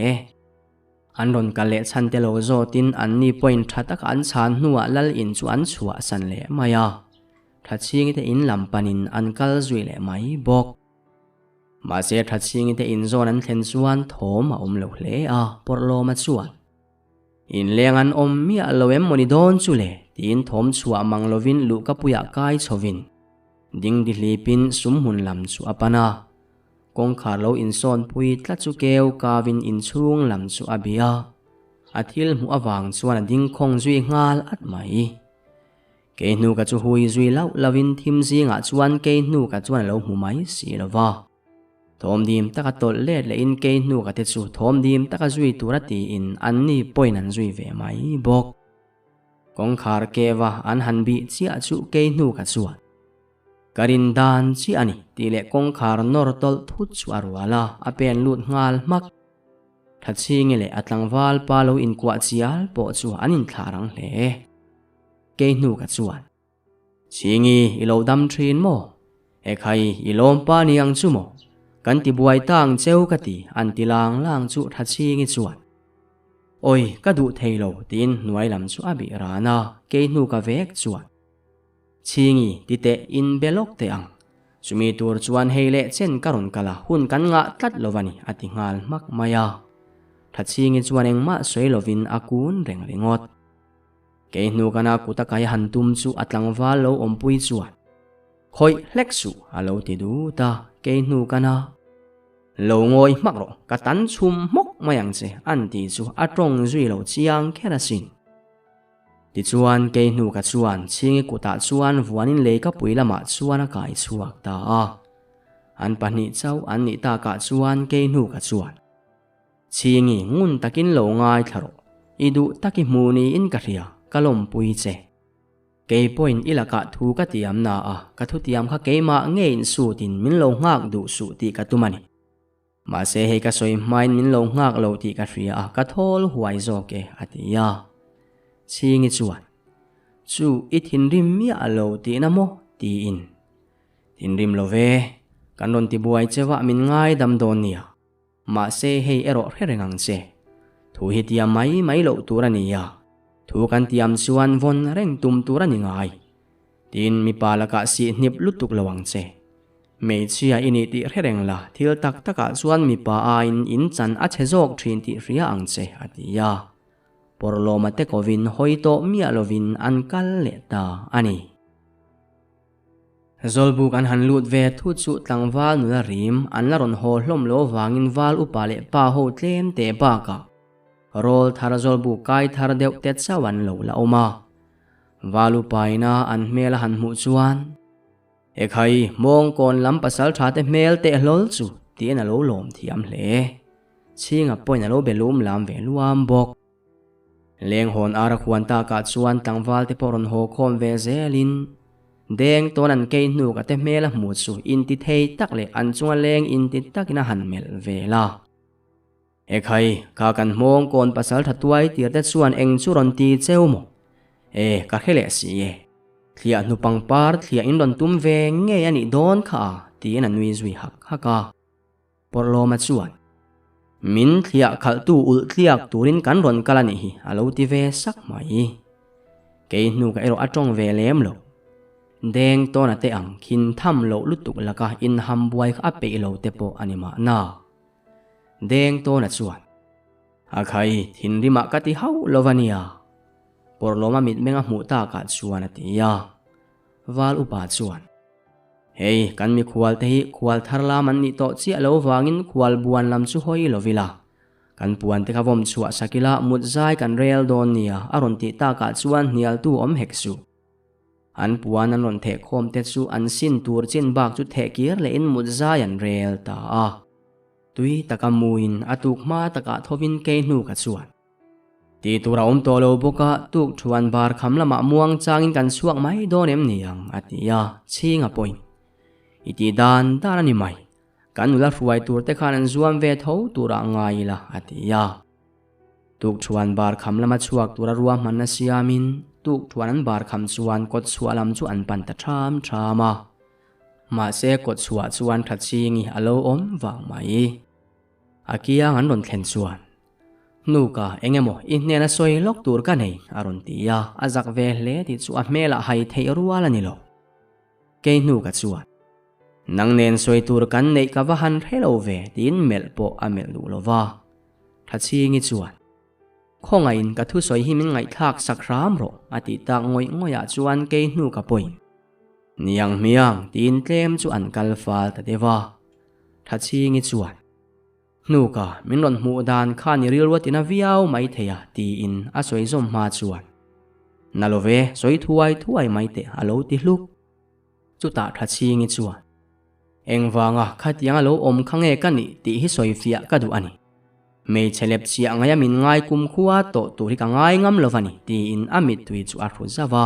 An rawn kal leh chhan te lo zawtin an ni pawhin tha taka an chhan hnuah lal in chu an chhuahsan leh mai a, Thachhingi te in lam panin an kal zui leh mai bawk. Mahse Thachhingi te in zawn an thlen chuan thawm a awm lo hle a, Pawrhlawma chuan. Inleng an awm miah lo em mawni dawn chu le? tiin thawm chhuah mang lovin luhkapuiah kai chhovin dingdi hlipin sum hmun lam chu a pan a. Kawngkhar lo insawnpui tlat chu keu kavin inchhung lam chu a bih a. A thil hmuh avang chuan a ding khawng zui nghal at mai. Kei hnu ka chu hui zui lauh lovin thim zingah chuan kei hnu ka chuan a lo hmu mai si lo va. Thawmdim taka tawlh let lehin kei hnu ka te chu thawmdim taka zui tura tiin anni pawhin an zui ve mai bawk. Kawngkhar keva an han bih chiah chu kei hnu ka chuan ka rin dan chiah a ni tih leh kawngkhar nawr tawlh thut chu a rual a, a pen lut nghal hmak. Thachhingi leh a tlangval pa lo inkuah chial pawh chu an inthlah rang hle. Kei hnu ka chuan. Chhingi, i lo dam thin maw? Ekhai, i lawm pa ni ang chu maw? Kan ti buai ta ang cheu ka ti, an ti lang lang chu tha Chhingi chuan. Awi, ka duh thei lo, tiin hnuai lam chu a bih ran a, kei hnu ka vek chuan. Chhingi, ti teh, in be lawk teh ang. Chumi tur chuan hei leh chen ka rawn kal a, hun kan ngah tlat lo a ni, a ti nghal hmak mai a. Tha Chhingi chuan engmah sawi lovin a kun reng ringawt. Kei hnu kana kut a kai han tum chu a tlangval lo awmpui chuan khawih hlek suh a lo ti dut a, kei hnu kana lo ngawi hmak rawh ka tan chhum hmawk mai ang che an ti chu a tawng zui lo chiang kher asin. Tichuan kei hnu ka chuan chhingi kutah chuan vuanin lei ka pui lamah chuan a kai chhuak ta a, an pahnih chauh an nih takah chuan kei hnu ka chuan. Chhingi ngun takin lo ngaithla rawh. I duh tak i hmu niin ka hria, ka lawmpui che. Kei pawhin i lakah thu ka tiam na a, ka thutiam kha keimah ngeiin sutin min lo nghak duh suh tih ka tum a ni. Mahse hei ka sawi hmain min lo nghak lo tih ka hria a, ka thawl huai zawk e, a ti a. Chhingi chuan, Chu i thinrim miah lo tihna maw? tiin. Thinrim lo ve, kan rawn tibuai cheuh a min ngaidam dawn nia. Mahse hei erawh hre reng ang che. Thu hi tiam mai mai loh tur a ni a, thu kan tiam chuan vawn reng tum tur a ni ngai. Tin, mipa lakah sih hnip lutuk lo ang che. Hmeichhia i nih tih hre reng la, thil tak takah chuan mipa aiin in chan a chhe zawk thin tih hria ang che, a ti a. Pawrhlawma te kovin hawi tawh miah lovin an kal leh ta a ni. Zawlbuk an han lut ve thu chu tlangval nula rim an la rawn haw hlawm lo vangin val upa leh pa ho tlem te bakah rawl thar zawlbuk kai thar deuh te chauh an lo la awm a. Val upa ina an hmel a han hmuh chuan, Ekhai, mawngkawn lam pasal tha te hmel teh hlawl chu tiin a lo lawm thiam hle. Chhinga pawhin a lo be lum lam ve luam bawk. Lenghawn ara khuan takah chuan tlangval te pawh rawn haw khawm ve zelin deng tawn an kei hnuk a te hmel a hmu chu inti thei tak leh an chunga leng inti takin a han melh vel a. Ekhai, kha kan hmawng kawn pasal tha tuai tir te chuan eng chu rawn ti cheu maw? E, ka hre leh si e. Thliah hnu pangpar thliah in rawn tum ve ngei a nih dawn kha a, tiin a nui zui hak hak a. Pawrhlawma chuan, Min thliah khalhtu ulh tliak turin kan rawn kal a nih hi, a lo ti ve sak mai. Kei hnu ka erawh a tawng ve lem lo. Deng tawna te ang khin tham loh lutuk laka inham buai kha a peih lo te pawh a ni mahna. Deng tawna chuan, A khai, thinrimah ka ti hauh lo va nia. Pawrhlawma mitmeng a hmuh takah chuan a ti a. Val upa chuan. Hei, kan mikhual te hi khual thar lam an nih tawh chiah lo vangin khual buan lam chu hawi lo ila. Kan puan te kha vawm chhuah sak ila mut zai kan rel dawn nia a rawn tih takah chuan hnialtu awm hek suh. An puan an rawn theh khawm te chu an sin tur chin bak chu theh kir lehin mut zai an rel ta a. Tui taka muin a tuk hma takah thovin kei hnu ka chuan. Tih tur a awm tawh lo bawk a, tuk thuan bar kham lamah muang changin kan chhuak mai dawn em ni ang, a ti a, chhinga pawhin i tih dan dan a ni mai, kan nula hruai tur te khan an zuam ve tho turah ngai ila, a ti a. Tuk thuan bar kham lama chhuak tura ruahmanna siamin tuk thuan an bar kham chuan kawt chhuah lam chu an pan ta ṭham ṭham a. Mahse kawt chhuah chuan ṭha chingi a lo awm vang mai. A kiang an rawn thlen chuan, Hnuka, eng emaw i hnena sawi lawk tur ka nei, a rawn ti a, a zak ve hle tih chu a hmelah hai theih rual a ni lo. Kei hnuka chuan, Nang nen sawi tur kan neih ka va han hre lo ve, tiin melh pawh a melh duh lo va. Thachhingi chuan, Khawngaihin ka thusawi hi min ngaihthlak sak hram rawh, a tih tak ngawih ngawihah chuan kei hnuka pawhin, Niang hmiang, tiin tlem chu an kal fal ta deuh a. Thachhingi chuan, Hnuka, min rawn hmuh dan khan i rilru tina viau mai thei a, tiin a sawi zawm hma chuan, Na lo ve, sawi thuai thuai mai teh, a lo ti hluk. Chutah Thachhingi chuan, Engvanga khatiang a lo awm kha nge ka nih tih hi sawi fiah ka duh a ni. Hmeichhe lep chiah ngaia min ngai kumkhua tawh tur hi ka ngai ngam lo va ni, tiin a mittui chu a hru zauh a.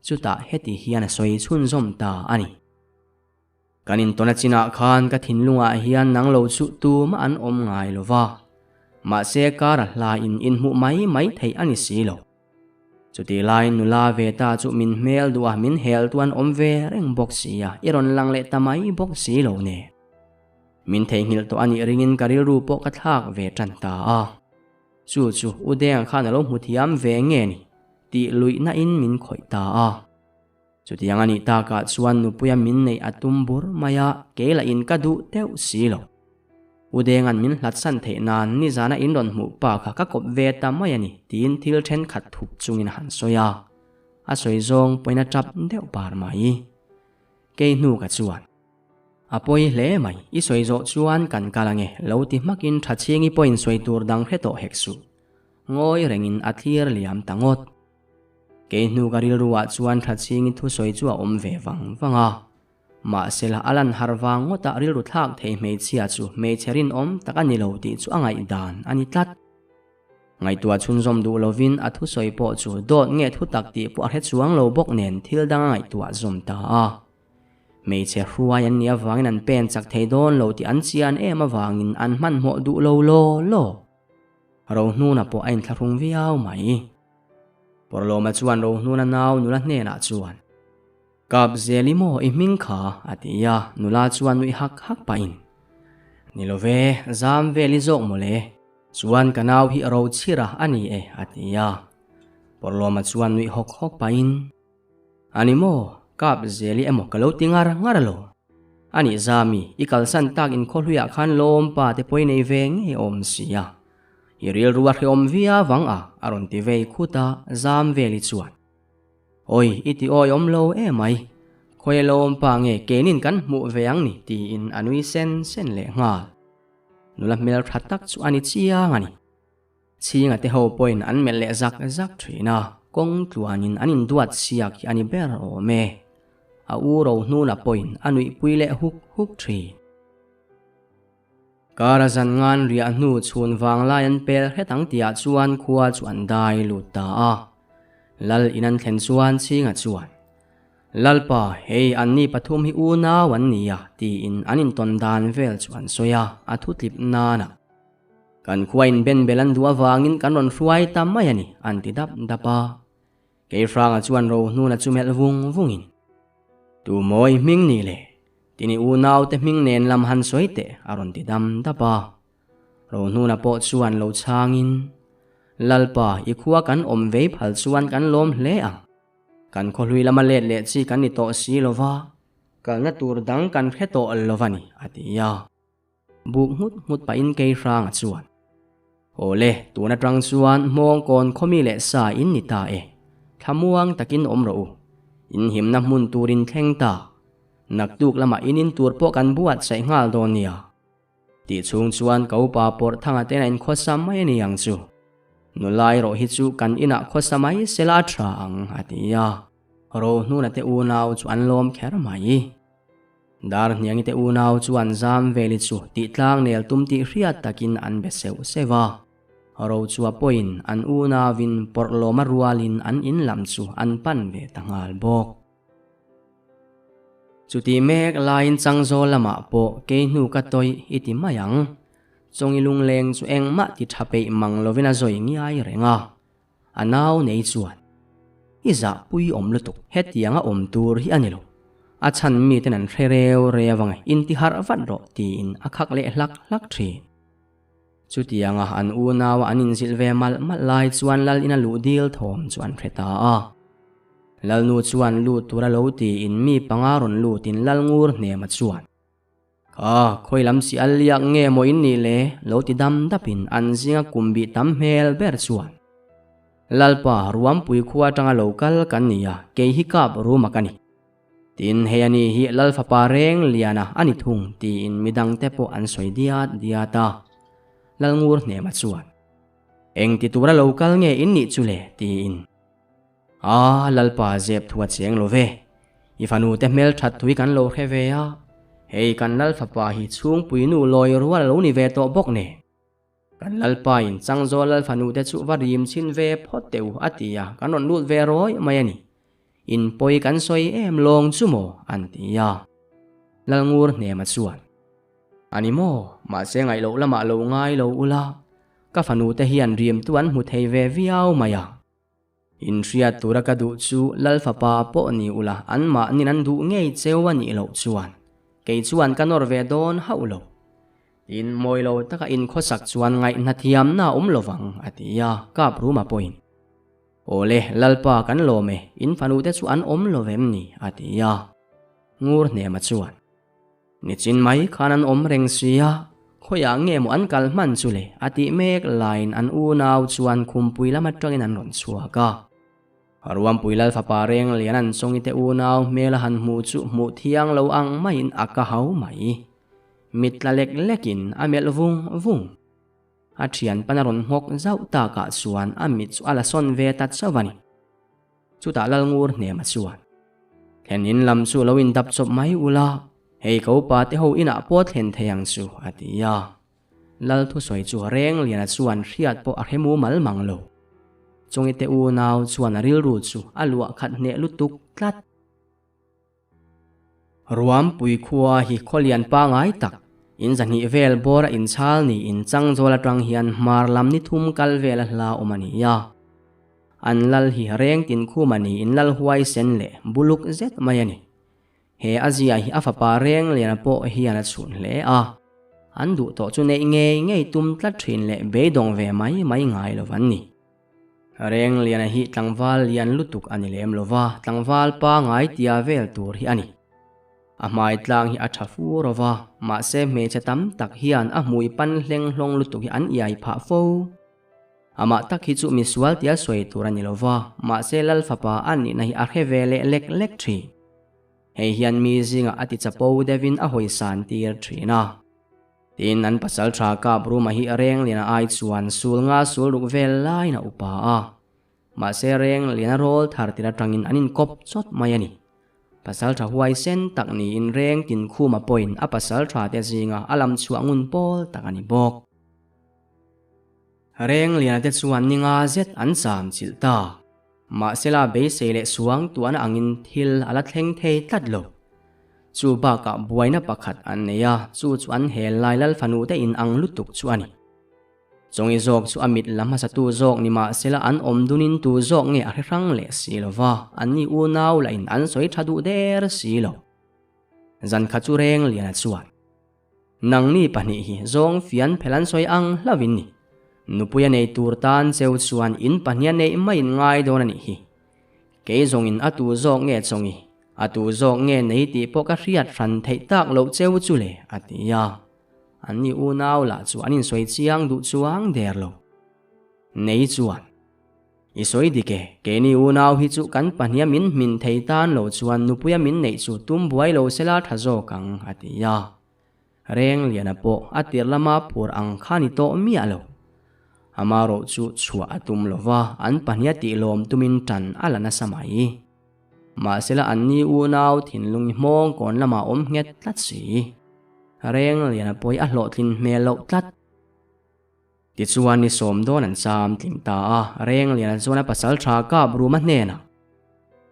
Chutah heti hian a sawi chhunzawm ta a ni. Kan intawn a chinah khan ka thinlungah hian nang lo chu tumah an awm ngai lo va, mahse kar a hlaiin inhmuh mai mai theih a ni si lo. Chutih laiin nula ve ta chu min hmel duh a, min hel tu an awm ve reng bawk si a, i rawn lang leh ta mai bawk si lo nen. Min theihnghilh tawh a nih ringin ka rilru pawh ka thlak ve tan ta a. Chu chu U Deng khan a lo hmu thiam ve nge ni tih luihna in min khawih ta a. Chutiang a nih takah chuan nupuia min neih a tum bur mai a, kei lah in ka duh deuh si lo. U Denga'n min hlatsan theih nan nizana in rawn hmuh pa kha ka kawp ve ta mai a ni tiin thil thenkhat thup chungin a han sawi a, a sawi zawng pawhin a tap deuh par mai. Kei hnu ka chuan, A pawi hle mai, i sawi zawh chuan kan kal ange, lo ti hmakin Thachhingi pawhin sawi tur dang hre tawh hek suh. Ngawi rengin a thlir liam ta ngawt. Kei hnu ka rilruah chuan Thachhingi thusawi chu a awm ve vang vang a. Mahsela a lan har vang ngawtah rilru thlak thei hmeichhia chu hmeichhe rinawm tak a ni lo tih chu a ngaihdan a ni tlat. Ngaihtuah chhunzawm duh lovin a thusawi pawh chu dawt nge thutak tih pawh a hre chuang lo bawk nen thil dang a ngaihtuah zawm ta a. Hmeichhe hruai an nih avangin an pen chak thei dawn lo tih an chian em avangin an hmanhmawh duh lo law law. Rohnuna pawh a inthlahrung viau mai. Pawrlawma chuan Rohnuna nau nula hnenah chuan, Kap Zeli maw i hming kha? a ti a, nula chuan nuih hak hak pahin, Ni lo ve, zam vel i zawk mawle, chuan ka nau hi Rochhira a ni e, a ti a. Pawrlawma chuan nuih hawk hawk pahin, A ni maw, Kap Zeli emaw ka lo ti ngar ngar lo. A nih Zami, i kalsan tak inkhawhluiah khan lawmpa te pawh i nei ve ngei awm sia. I rilru a hreawm viau vang a, a rawn ti vei khut a, zam vel i chuan. Awi, i ti awi awm lo emai. Khawi lawmpa nge keinin kan hmuh ve ang ni tiin a nui sen sen leh nghal. Nula hmel tha tak chu a ni chiang a ni. Chhinga te ho pawhin an melh leh zak zak thin a, kawng tluanin an induat siak hi a ni ber awm e. A u Rohnuna pawhin a nuihpui leh huk huk thin. Kara zan ngan riah hnu chhun vanglai an pel hret ang tihah chuan khua chu an dai lut ta a. Lal in an thlen chuan Chhinga chuan, Lalpa, hei anni pathum hi unau an ni a, tiin an intawn dan vel chu an sawi a, a thutlip nana. Kan khua in ben bel an duh avangin kan rawn hruai ta mai a ni, an ti dap dap a. Keihranga chuan Rohnuna chu melh vung vungin, Tu mawi hming ni le? Tini unaute hming nen lam han sawi teh, a rawn ti dam dap a. Rohnuna pawh chuan lo chhangin, Lalpa, i khua kan awm vei phal chuan kan lawm hle ang. Kan khawhlui lama let leh chi kan ni tawh si lo va, kalna tur dang kan hre tawh lo va ni, a ti a. Buk nghut nghut pahin Keihranga chuan, Awle, tun atang chuan Hmawngkawn khawmi leh sa in ni ta e. Thlamuang takin awm rawh u. In himna hmun turin thleng ta. Naktuk lamah in in tur pawh kan buatsaih nghal dawn nia. Tih chhung chuan ka upa pawrh thanga tena in khawsa mai a ni ang chu. Nula erawh hi chu kan inah khawsa mai sela a tha ang, a ti a. Rohnuna te unau chu an lawm kher mai. Dar hniangi te unau chuan zam veli chu tih tlang nel tum tih hriat takin an be seuh seuh a. Rochua pawhin an unauin pawrhlawma rualin an in lam chu an pan ve ta nghal bawk. Chutih mek laiin Changzawl lamah pawh kei hnu ka tawih i ti mai ang. Chawngi lungleng chu engmah ti tha peih mang lovin a zawi ngiai reng a. A nau nei chuan, I zahpui awm lutuk, hetianga awm tur hi a ni lo. A chhan miten an hre reu reu ang e, intiharh vat rawh tiin a khak leh hlak hlak thin. Chutianga an unaua an inzilh ve malh malh lai chuan Lal ina luh dil thawm chu an hre ta a. Lalnu chuan lut tura lo tiin mi panga rawn lutin Lal ngur hnema chuan, Kha, khawi lam si al liak nge maw in nih le? lo ti dam dapin an zinga kum bih tam hmel ber chuan, Lalpa, Ruampui khua atanga lo kal kan ni a, kei hi kap ruma ka ni. Tin, hei ani hi Lal fapa reng liana a ni thung tiin midangte pawh an sawi diat diat a. Lal ngur hnema chuan, Eng ti tura lo kal nge in nih chu le? tiin. A, Lalpa zep thu a cheng lo ve. I fanu te hmel that thui kan lo hre ve a, hei kan Lal fapa hi chhungpui nu lawi rual a lo ni ve tawh bawk nen. Kan Lalpa in Changzawl Lal fanu te chu va rim chhin ve phawt teh u a ti a, kan rawn lut ve rawi mai a ni. In pawi kan sawi em lawng chu maw? an ti a. Lalngur hnema chuan, A ni maw? Mahse ngaih loh lamah lo ngai lo ula, ka fanu te hian rimtu an hmu thei ve viau mai a. Inhriat tura ka duh chu Lal fapa pawh ni ula anmahnin an duh ngei cheu a nih loh chuan kei chuan ka nawr ve dawn hauh lo. Tin, mawi lo taka inkhawsak chuan ngaihna thiamna a awm lovang a ti a, kap ruma pawhin, Awle, Lalpa kan lawm e, in fanute chu an awm lo vem ni? a ti a. Ngur hnema chuan. Nichin mai khan an awm reng si a, khawiah nge maw an kal hman chu le? a tih mek laiin an unau chuan khumpui lam atangin an rawn chhuak a. Ruampui Lal fapa reng lian an chawngi te unau hmel a han hmuh chu hmuh thiang lo ang maiin a ka hau mai. Mit tla lek lekin a melh vung vung. A thian pan a rawn nghawk zauh takah chuan a mit chu a la sawn ve ta chauh a ni. Chutah Lalngur hnema chuan, Thlen in lam chu lo indap chawp mai ula, hei ka upa te ho inah pawh thlen thei ang chu, a ti a. Lal thusawi chu Rengliana chuan hriat pawh a hre mumal mang lo. Chawngite unau chuan a rilru chu a luah khat hneh lutuk tlat. Ruampui khua hi khawlian pangai tak, in zahnih vel bawra inchhal niin Changzawl atang hian hmar lam ni thum kal vel a hla awm a ni a. An lal hi reng tin khum a niin lal huaisen leh buluk zet mai a ni. He a zia hi a fapa reng liana pawh hian a chhun hle a. An duh tawh chu neih ngei ngei tum tlat thin leh beidawng ve mai mai ngai lo an ni. Rengliana hi tlangval lian lutuk a ni lem lo va, tlangval pangai tia vel tur hi a ni. A hmai tlang hi a tha fu ro va, mahse hmeichhe tam tak hian a hmui pan hleng hlawng lutuk hi an iai phah fo. Amah tak hi chu misual tia sawi tur a ni lo va, mahse Lal fapa a nihna hi a hre ve leh lek lek thin. Hei hian mi zingah a ti chapo deuhin a hawisan tir thin a. Tin, an pasal tha kap Ruma hi Rengliana ai chuan sul nga sul ruk vel laiin a upa a. Mahse Rengliana rawl thar tir atangin an inkawp chawt mai a ni. Pasal tha huaisen tak niin Reng Tinkhuma pawhin a pasal tha te zinga a lam chhuah ngun pawl tak a ni bawk. Rengliana te chuan ni nga zet an cham chilh ta. Mahsela beisei leh suang tuahna angin thil a la thleng thei tlat lo. Chu bakah buaina pakhat an nei a, chu chu an hel lai lal fanu te in ang lutuk chu a ni. Chawngi zawk chu a mit la hmasatu zawk ni mahsela an awm dunin tu zawk nge a hre hrang leh si lo va, anni unau lah in an sawi tha duh der si lo. Zan kha chu Rengliana chuan. Nangni pahnih hi zawng fian phel an sawi ang hlauh in ni. Nupuia nei tur tan cheu chuan in pahniha neih mai in ngai dawn a nih hi. Kei zawngin a tu zawk nge chawngi, a tu zawk nge nei tih pawh ka hriat hran theih tak loh cheu chu le, a ti a. Anni unau lah chu an insawi chiang duh chuang der lo. Nei chuan. I sawi dik e, keini unau hi chu kan pahniha min hmin thei tan lo chuan nupuia min neih chu tum buai lo sela tha zawk ang, a ti a. Rengliana pawh a tir lama phur ang kha ni tawh miah lo. Amarawh chu chhuah a tum lo va, an pahniha tih lawm tumin tan a la nasa mai. Mahsela anni unau thinlung i hmawng kawn lamah awm nghet tlat si. Rengliana pawh hi a hlawhtlin hmel loh tlat. Tichuan ni sawm dawn an cham tling ta a, Rengliana chuan a pasal tha kap Ruma hnenah,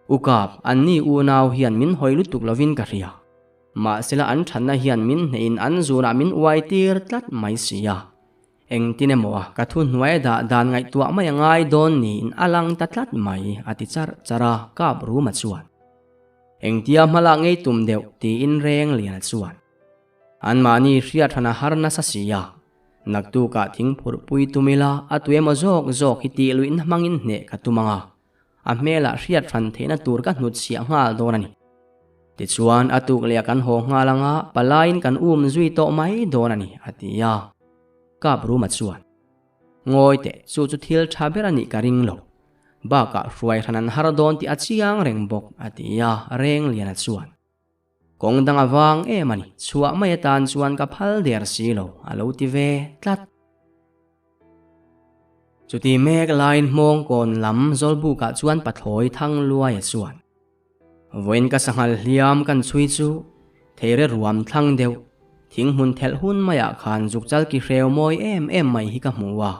U kap, anni unau hian min hawi lutuk lovin ka hria. Mahsela an thatna hian min hnehin an zunah min uai tir tlat mai si a. Engtin emaw a ka thu hnuai dah dan ngaihtuah mai a ngai dawn niin a lang ta tlat mai, a ti charh charh a, kap Ruma chuan. Engtia hmalak ngei tum deuh tiin Rengliana chuan. Anmahni hriat hran a har nasa si a, naktukah thing phurh pui tum ila a tu emaw zawk zawk hi tih luihna hmangin hneh ka tum ang a, a hmelah hriat hran theihna tur ka hnutchhiah nghal dawn a ni. Tichuan a tuk leh a kan haw nghal ang a, palaiin kan um zui tawh mai dawn a ni, a ti a. Kap Ruma chuan, Ngawi teh, chu chu thil tha ber a nih ka ring lo. Bakah hruai hran an har dawn tih a chiang reng bawk, a ti a, Rengliana chuan. Kawng dang a vang em a ni, chhuah mai atan chuan ka phal der si lo, a lo ti ve tlat. Chuti mek laiin hmawng kawn lam Zawlbukah chuan pathlawi thang luai a chuan. Vawiin ka sanghal hliam kan chhui chu theire ruam thlang deuh, thing hmun thelh hun maiah khan zukchal ki hreu mawi em em mai hi ka hmu a.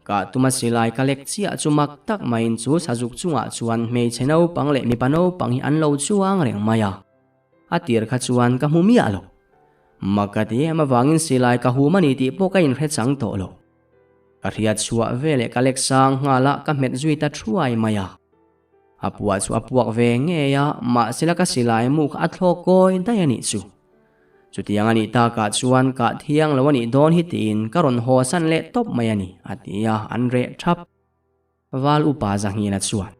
Kah tuma silai ka lek chiah chu mak tak maiin chu sazuk chungah chuan hmeichhe naupang leh mipa naupang hi an lo chuang reng mai a. A tir kha chuan ka hmu miah lo. Mak ka ti em avangin silai ka hum a ni tih pawh ka inhre chang tawh lo. Ka hriat chhuah veleh ka lek sang nghal a, ka hmet zui ta thuai mai a. A puah chu a puak ve ngei a, mahsela ka silai mu kha a thlawk kawi daih a nih chu. Chutiang a nih takah chuan kah thiang lo a nih dawn hi tiin ka rawn haw san leh tawp mai a ni, a ti a, an reh thap. Val upa Zahnghina chuan,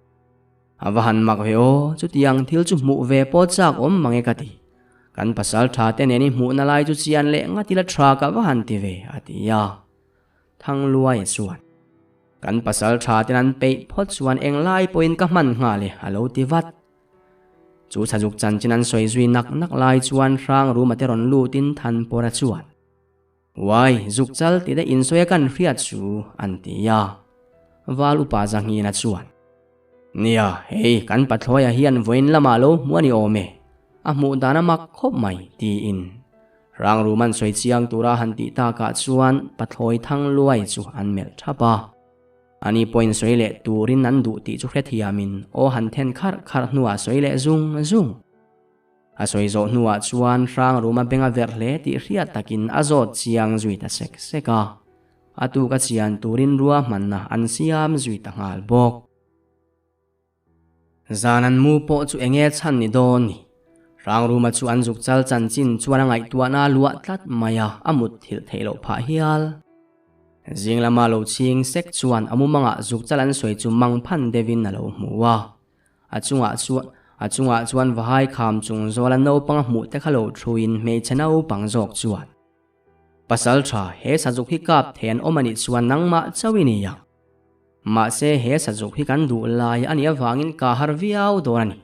A va han mak ve aw, chutiang thil chu hmuh ve pawh chak awm mang e ka ti. Kan pasal tha te nen i hmuhna lai chu chian leh ngat ila tha ka va han ti ve, a ti a. Thangluaia chuan, Kan pasal tha ten an peih phawt chuan englai pawhin ka hman nghal e, a lo ti vat. Chu chhazuk chanchin an sawi zui nak nak lai chuan hrang ruma te rawn lutin Thanpawra chuan, Uai, zuk chal ti daih insawi a kan hriat chu, an ti a. Val upa Zahnghina chuan, Nia, hei kan pathlawia hian vawiin lamah lo hmu a ni awm e, a hmuh dan a mak khawp mai, tiin. Rang Ruman sawi chiang tura han tih takah chuan pathlawi thang luai chu an melh thap a. Ani pawhin sawi leh turin an duh tih chu hrethiamin aw han then kharh kharh hnuah sawi leh zung zung. A sawi zawh hnuah chuan Hrang Ruma beng a verh hle tih hriat takin a zawt chiang zui ta sek sek a. A tuk a chian turin ruahmanna an siam zui ta nghal bawk. Zan an mu pawh chu enge chhan ni dawn ni? Hrangruma chu an zuk chal chanchin chuan a ngaihtuahna a luah tlat mai a, a mut thilh theih loh phah hial. Zing lama lo chhing sek chuan a mumangah zuk chal an sawi chu mang phan deuhin a lo hmu a. A chungah chuan a chungah chuan vahai kham chung zawla naupang a hmuh te kha lo thuin hmeichhe naupang zawk chuan, Pasal tha, he sazuk hi kap thei an awm a nih chuan nangmah chauh i ni ang. Mahse he sazuk hi kan duh lai a nih avangin kah har viau dawn a ni.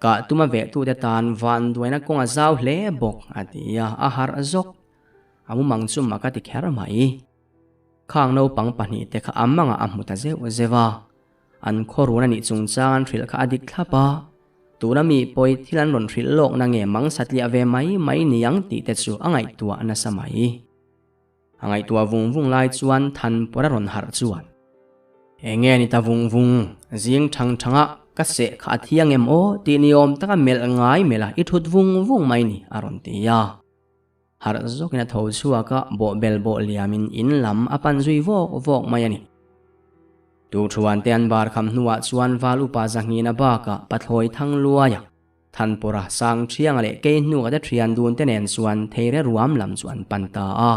Kah tuma vehtute tan van duaina kawng a zau hle bawk, a ti a, a harh zawk. A mumang chu mak a ti kher mai. Khang naupang pahnihte kha a mangah a hmu ta zeuh zeuh a. An khawrun a nih chungchang an hrilh kha a dik thlap a. Tuna mi pawi thil an rawn hrilh lawkna nge mang satliah ve mai mai niang tih te chu a ngaihtuah nasa mai. A ngaihtuah vung vung lai chuan Thanpawr a rawn harh chuan, Enge ni ta vung vung, zing thang thanga ka seh kha a thiang em aw tih ni awm taka melh ngai melh a i thut vung vung mai ni a rawn ti a. Harh zawkin a tho chhuak a, bawhbel bawh liamin in lam a pan zui vawk vawk mai a ni. Tukthuan te an bar kham hnuah chuan Val upa Zahnghina bakah Pathlawi Thangluaia, Thanpawra, Sangthianga leh Keihnua te thian dun te nen chuan Theire ruam lam chu an pan ta a.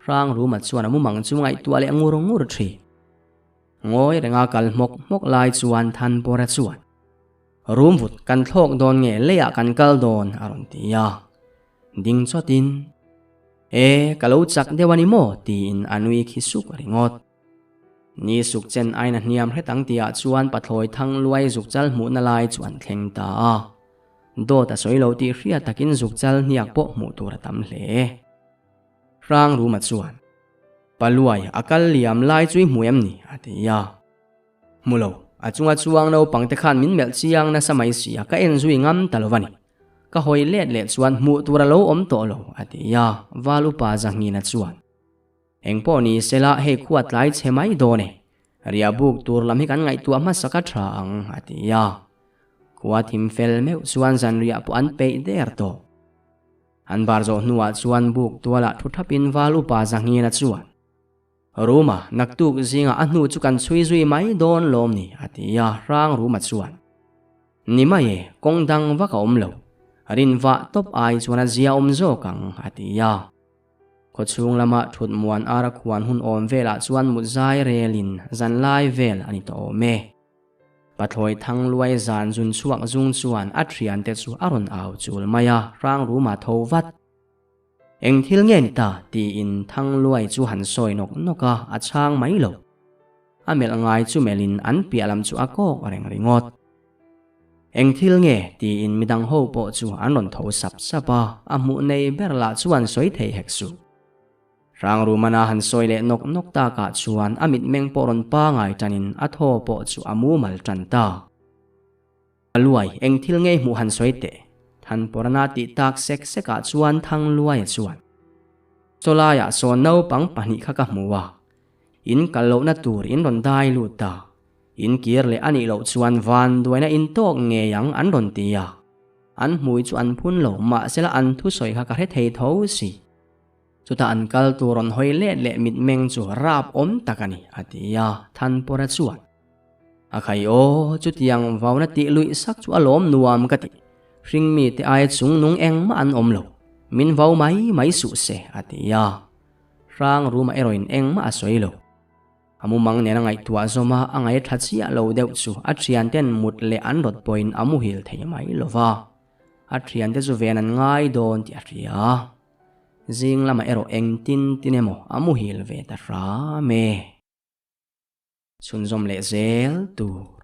Hrangruma chuan a mumang chu ngaihtuah leh ngur ngur thin. Ngawi renga kal hmawk hmawk lai chuan Thanpawra chuan, Rum vut kan thlawk dawn nge leiah kan kal dawn a rawn ti a. Ding chawtin, E, ka lo chak deuh a ni maw? tiin a nui khi suk ringawt. Ni suk chen aina hniam hret ang tihah chuan pathlawi thang luai zuk chal hmuhna lai chu an thleng ta a. Dawt a sawi lo tih hriat takin zuk chal hniak pawh hmuh tur a tam hle. Hrang Ruma chuan, Paluai, a kal liam lai chu i hmu em ni? a ti a. Hmu lo, a chunga chuang naupang te khan min melh chiang nasa mai si a, ka en zui ngam ta lo va ni. Ka hawi let leh chuan hmuh tur a lo awm tawh lo, a ti a, Val upa Zahnghina chuan. Engpawh ni sela hei khua tlai chhe mai dawn e, riah buk tur lam hi kan ngaihtuah hmasa ka tha ang, a ti a. Khua thim fel meuh chuan zanriah pawh an peih der tawh. An bar zawh hnuah chuan buk tualah thu thapin val upa Zanghina chuan, Ruma, naktuk zingah a hnu chu kan chhui zui mai dawn lawm ni, a ti a, hrang Ruma chuan. Ni mai e, kawng dang vak a awm lo. Rinvah tawp ai chuan a zia awm zawk ang, a ti a. Khawchhung lama thut muan ara khuan hun awm velah chuan mut zai relin zan lai vel a ni tawh awm e. Pathlawi Thangluai zan zun chhuak zung chuan a thiante chu a rawn au chul mai a, hrang ruma tho vat. Eng thil nge ni ta? tiin Thangluai chu han sawi nawk nawk a, a chhang mai lo. A melh ngai chu melhin an piah lam chu a kawk reng ringawt. Eng thil nge? tiin midang ho pawh chu an rawn tho sap sap a, a hmuh nei ber lah chuan sawi thei hek suh. Hrangrumana han sawi leh nawk nawk takah chuan a mitmeng pawh rawn pangai tanin a thaw pawh chu a mumal tan ta. A luai, eng thil nge hmuh han sawi teh? Thanpawrana tih tak sek sekah chuan Thangluaia chuan, Chawlaiah sawn naupang pahnih kha ka hmu a, in kal lohna tur in rawn dai lut ta. In kir leh a nih loh chuan van duaina in tawk ngei ang an rawn ti a. An hmui chu an phun lo, mahsela an thusawi kha ka hre thei tho si. Chutah an kal tur rawn hawi let leh mitmeng chu rap awm tak a ni, a ti a, Thanpawra chuan. A khai aw, chutiang vauna tih luih sak chu a lawm nuam ka ti. Hringmi te aia chungnung engmah an awm lo. Min vau mai mai suh se, a ti a. Hrang ruma erawhin engmah a sawi lo. A mumang nen a ngaihtuah zawm a, a ngaih tha chiah lo deuh chu a thianten mut leh an rawt pawhin a muhil thei mai lo va. A thiante chu ven an ngai dawn tih a hria. Zing lamah erawh engtin tin emaw a muhil ve ta hram e. Chhunzawm leh zel tur.